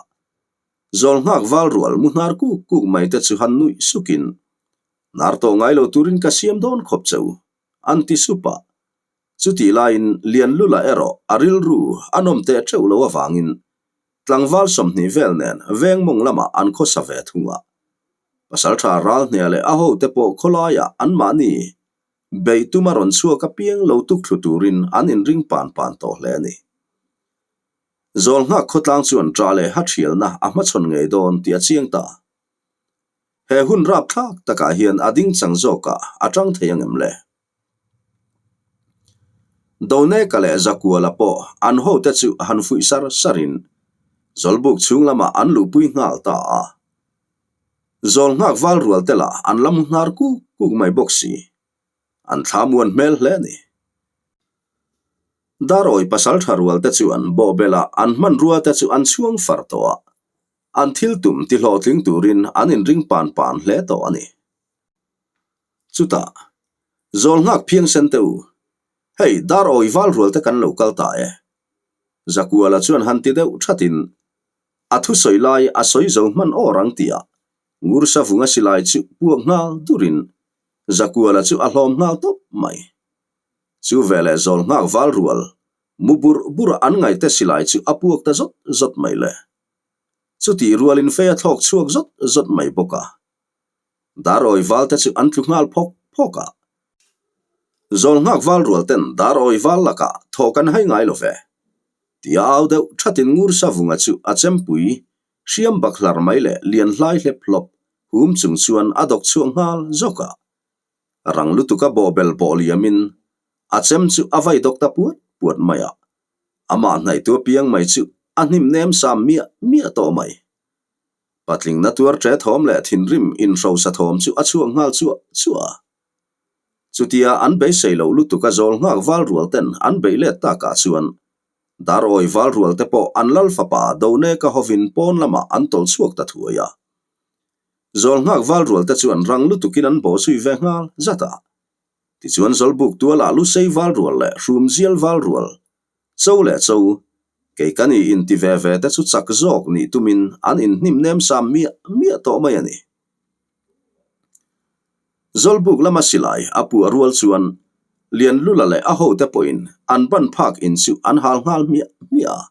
Zawlnghak val rual mu hnar kuk kuk mai te chu han nuih sukin, Hnar tawh ngai lo turin ka siam dawn khawp che u, an ti sup a. Chutih laiin Lianlula erawh a rilru a nawm teh teuh lo avangin tlangval 20 vel nen veng mawng lamah an khawsa ve thung a. Pasaltha Ralhnia leh a hote pawh khawlaiah anmahni beih tuma rawn chhuak apiang lo tuk thlu turin an inring pan pan tawh hle a ni. Zawlnghak khawtlang chuan ṭah leh ha ṭhialna a hmachhawn ngei dawn tih a chiang ta. He hun rapthlak takah hian a ding chang zawkah a ṭang thei angem le? Doneka leh Zakuala pawh an hote chu han fuih sar sarin Zawlbuk chhung lamah an luhpui nghal ta a. Zawlnghak val rual te lah an la mu hnar kuk kuk mai bawk si. An thla muan hmel hle a ni. Darawi pasal tha rual te chuan bawhbelah an hmanrua te chu an chhuang far tawh a, an thil tum ti hlawhtling turin an inring pan pan hle tawh a ni. Chutah, Zawlnghak phiang sen teh u, hei Darawi val rual te kan lo kal ta e. Zakuala chuan han ti deuh thatin, a thusawi lai a sawi zo hman awr ang tihah Ngursa vunga silai chu puak nghal durin Zakuala chu a hlawm nghal tawp mai. Chu veleh Zawlnghak val rual mu burh burh a an ngaihte silai chu a puak ta zawt zawt mai le. Chutih rualin fei a thlawk chhuak zawt zawt mai bawk a. Darawi val te chu an tlu nghal phawk phawk a. Zawlnghak val rual ten Darawi val lakah thaw kan hai ngai lo ve. Tia au deuh thatin Ngursa vunga chu a chempui hriam bak hlar mai leh lian hlai hlep hlawp hum chung chuan a dawk chhuak nghal zawk a. Rang lutuka bawhbel bawh liamin a chem chu a vai dawk ta puat puat mai a. Amah hnaihtu apiang mai chu a hnim nem sam miah miah tawh mai. Patlingna tuar ṭe thawm leh thinrim inhrosa thawm chu a chhuak nghal chuah chuah a. Chutia an beisei loh lutuk a zawl nghak val rual ten an beih let takah chuan Darawi val rual te pawh an lal fapa Doneka hovin pawn lamah an tawlh chhuak ta thuai a. Zawl nghak val rual te chuan rang lutukin an bawh zui ve nghal zat a. Tichuan Zawlbuk tualah Lusei val rual leh Hrumzial val rual Cho leh cho, kei ka ni inti ve ve te chu chak zawk nih tumin an inhnim nem sam miah miah tawh mai a ni. Zawlbuk lama silai a puah rual chuan. Lianlula leh a hote pawhin an ban phak in chu an hal nghal hmiah hmiah a.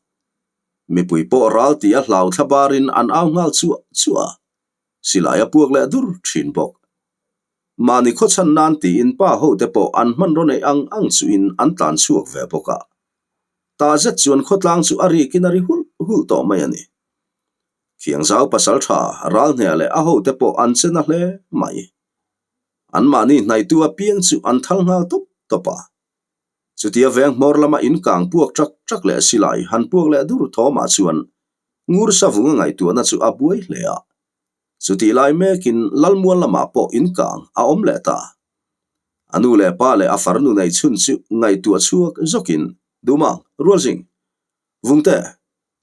Mipui pawh ral ti a hlau thla barin an au nghal chuah chuah a, silai a puak leh dur thin bawk. Mahni khawchhan nan tiin pa hote pawh an hmanraw neih ang ang chuhin an tlan chhuak ve bawk a. Tah zet chuan khawtlang chu a rikin a ri hulh hulh tawh mai a ni. Khiangzau pasal tha Ralhneh leh a hote pawh an che na hle mai. Anmahni hnaihtu apiang chu an thal nghal tawp tawp a. Chutia veng hmawr lama inkang puak ṭak ṭak leh silai han puak leh dur thawmah chuan Ngur Savunga ngaihtuahna chu a buai hle a. Chutih lai mekin Lalmual lamah pawh inkang a awm leh ta. A nu leh pa leh a farnu nei chhun chu ngaihtuah chhuak zawkin, Dumang, Rualzing, Vungte,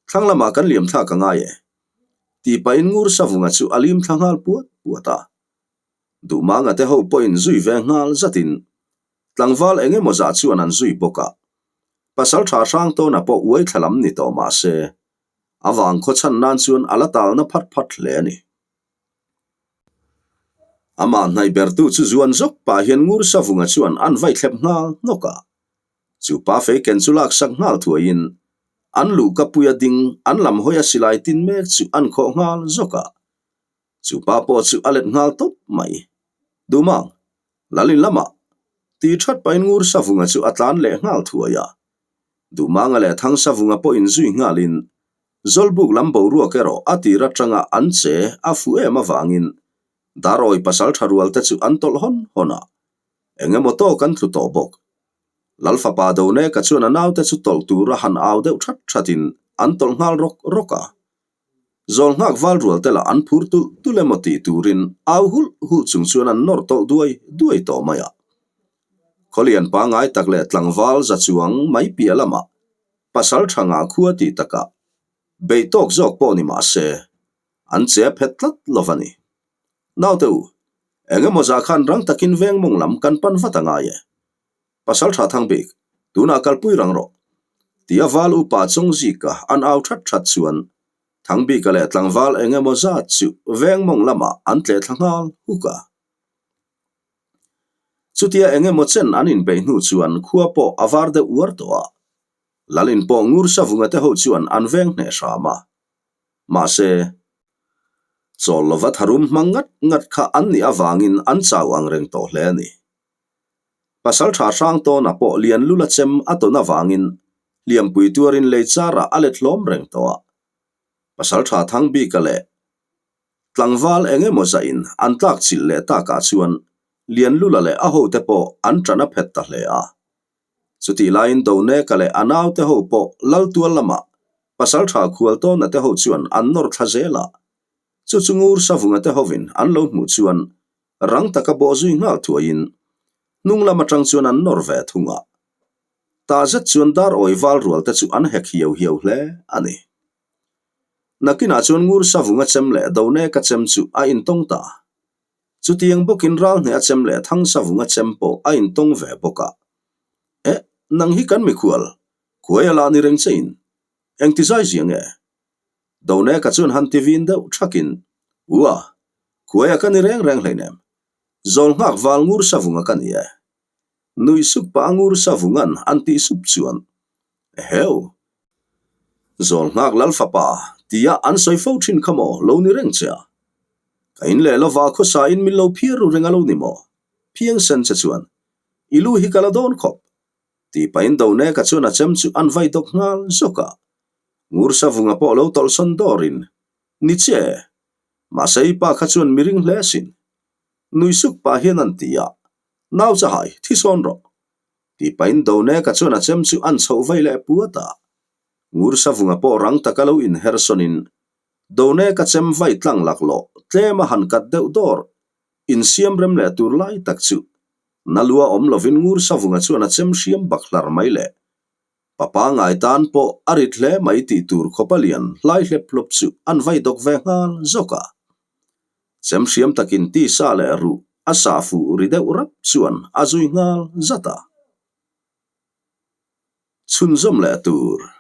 thlang lamah kan liam thlak a ngai e, tih pahin Ngur Savunga chu a lim thla nghal puat puat a. Duhmanga te ho pawhin zui ve nghal zatin tlangval eng emaw zah chuan an zui bawk a. Pasal tha hrang tawna pawh uai thla lam ni tawh mah se, a vang khaw chhan nan chuan a la talna phat phat hle a ni. Amah hnaih bertu chu zuan zawk pah hian Ngur Savunga chuan an vai thlep nghal hnawk a. Chu pa fei ken chu laksak nghal thuaiin an luhka puia ding an lam hawi a silai tin mek chu an khawh nghal zawk a. Chu pa pawh chu a let nghal tawp mai. Dumang, Lalin lamah ti that pahin Ngur Savunga chu a tlan leh nghal thuai a. Dumanga leh Thang Savunga pawh inzui nghalin Zawlbuk lam boruak erawh a tir atanga an che a fuh em avangin Darawi pasal tha rual te chu an tawlh hawn hawn a. Eng emaw tawk an tlu tawh bawk. Lal fapa Doneka chuan a naute chu tawlh tura han au deuh that thatin an tawlh nghal rawk rawk a. Zawl nghak val rual te lah an phur tulh tulh emaw tih turin au hulh hulh chung chuan an nawr tawlh duai duai tawh mai a. Khawlian pangngai tak leh tlangval za chuang mai piah lamah pasal tha ngah khua tih takah beih tawk zawk pawh ni mah se an che phet tlat lo va ni. Naute u, eng emaw zah khan rang takin veng mawng lam kan pan vat a ngai e. Pasal tha thang bik, tunah kalpui rang rawh. Tia val upa Chawngzika an au that that chuan Thangbika leh tlangval eng emaw zat chu veng mawng lamah an tleh thla nghal huk a. Chutia eng emaw chen an inbeih hnu chuan khua pawh a var deuh uar tawh a. Lalin pawh ngur savunga te ho chuan an veng hneh hram a. Mahse, chawl lova tharum hmang ngat ngat kha an nih avangin an chau ang reng tawh hle a ni. Pasal tha hrang tawna pawh lian lula chem a tawn avangin hliampui tuarin lei charah a let hlawm reng tawh a. Pasal tha thang bika leh tlangval eng emaw zahin an tlak chilh leh takah chuan lian lula leh a hote pawh an ṭan a phet ta hle a. Chutih laiin Doneka leh a naute ho pawh Laltual lamah pasal tha khual tawna te ho chuan an nawr thla zel a. Chu chu ngur savunga te hovin an lo hmuh chuan Rang taka bawh zui nghal thuaiin hnung lam atang chuan an nawr ve thung a. Tah zet chuan dar awi val rual te chu an hek hiau hiau hle a ni. Nakinah chuan ngur savung a chem leh Doneka chem chu a intawng ta. Chutiang bawkin Ralhne a chem leh Thang savung a chem pawh a intawng ve bawk a. Eh, nang hi kan mikhual, khuai a lah ni reng che in. Engti zai zia nge? Doneka chuan han ti vin deuh thakin, Ua, khuaia ka ni reng reng hleinem. Zawl nghak val ngur savunga ka ni e. Nui sup pah a ngur savungan an tih sup chuan, Eheu! Zawl nghak lal fapa tia an sawi fo thin kha maw lo ni reng che a? Ka in leh lova khawsa in min lo phiar ru reng a lo ni maw? Phiang sen che chuan, I lu hi ka la dawn khawp. Tih pahin Doneka chuan a chem chu an vai dawk nghal zawk a. Ngur Savunga pawh lo tawlhsawn dawrin, Ni che, mahse i pa kha chuan mi ring hle sin. Nui suk pah hian an ti a, Nau chahai, thi sawn rawh. Tih pahin Doneka chuan a chem chu an chhoh vei leh puat a. Ngur Savunga pawh rang taka lo inher sawnin, Doneka chem vai tlang laklawh tlem a han kat deuh dawr, insiam rem leh tur lai tak chu na lua awm lovin Ngur Savunga chuan a chem hriam bak hlar mai le. Papa ngai tan pawh a rit hle mai tih tur khawpa lian hlai hlep hlawp chu an vai dawk ve nghal zawk a. Chem hriam takin tisa leh ruh a sah fuh ri deuh rap chuan a zui nghal zat a. Chhunzawm leh tur.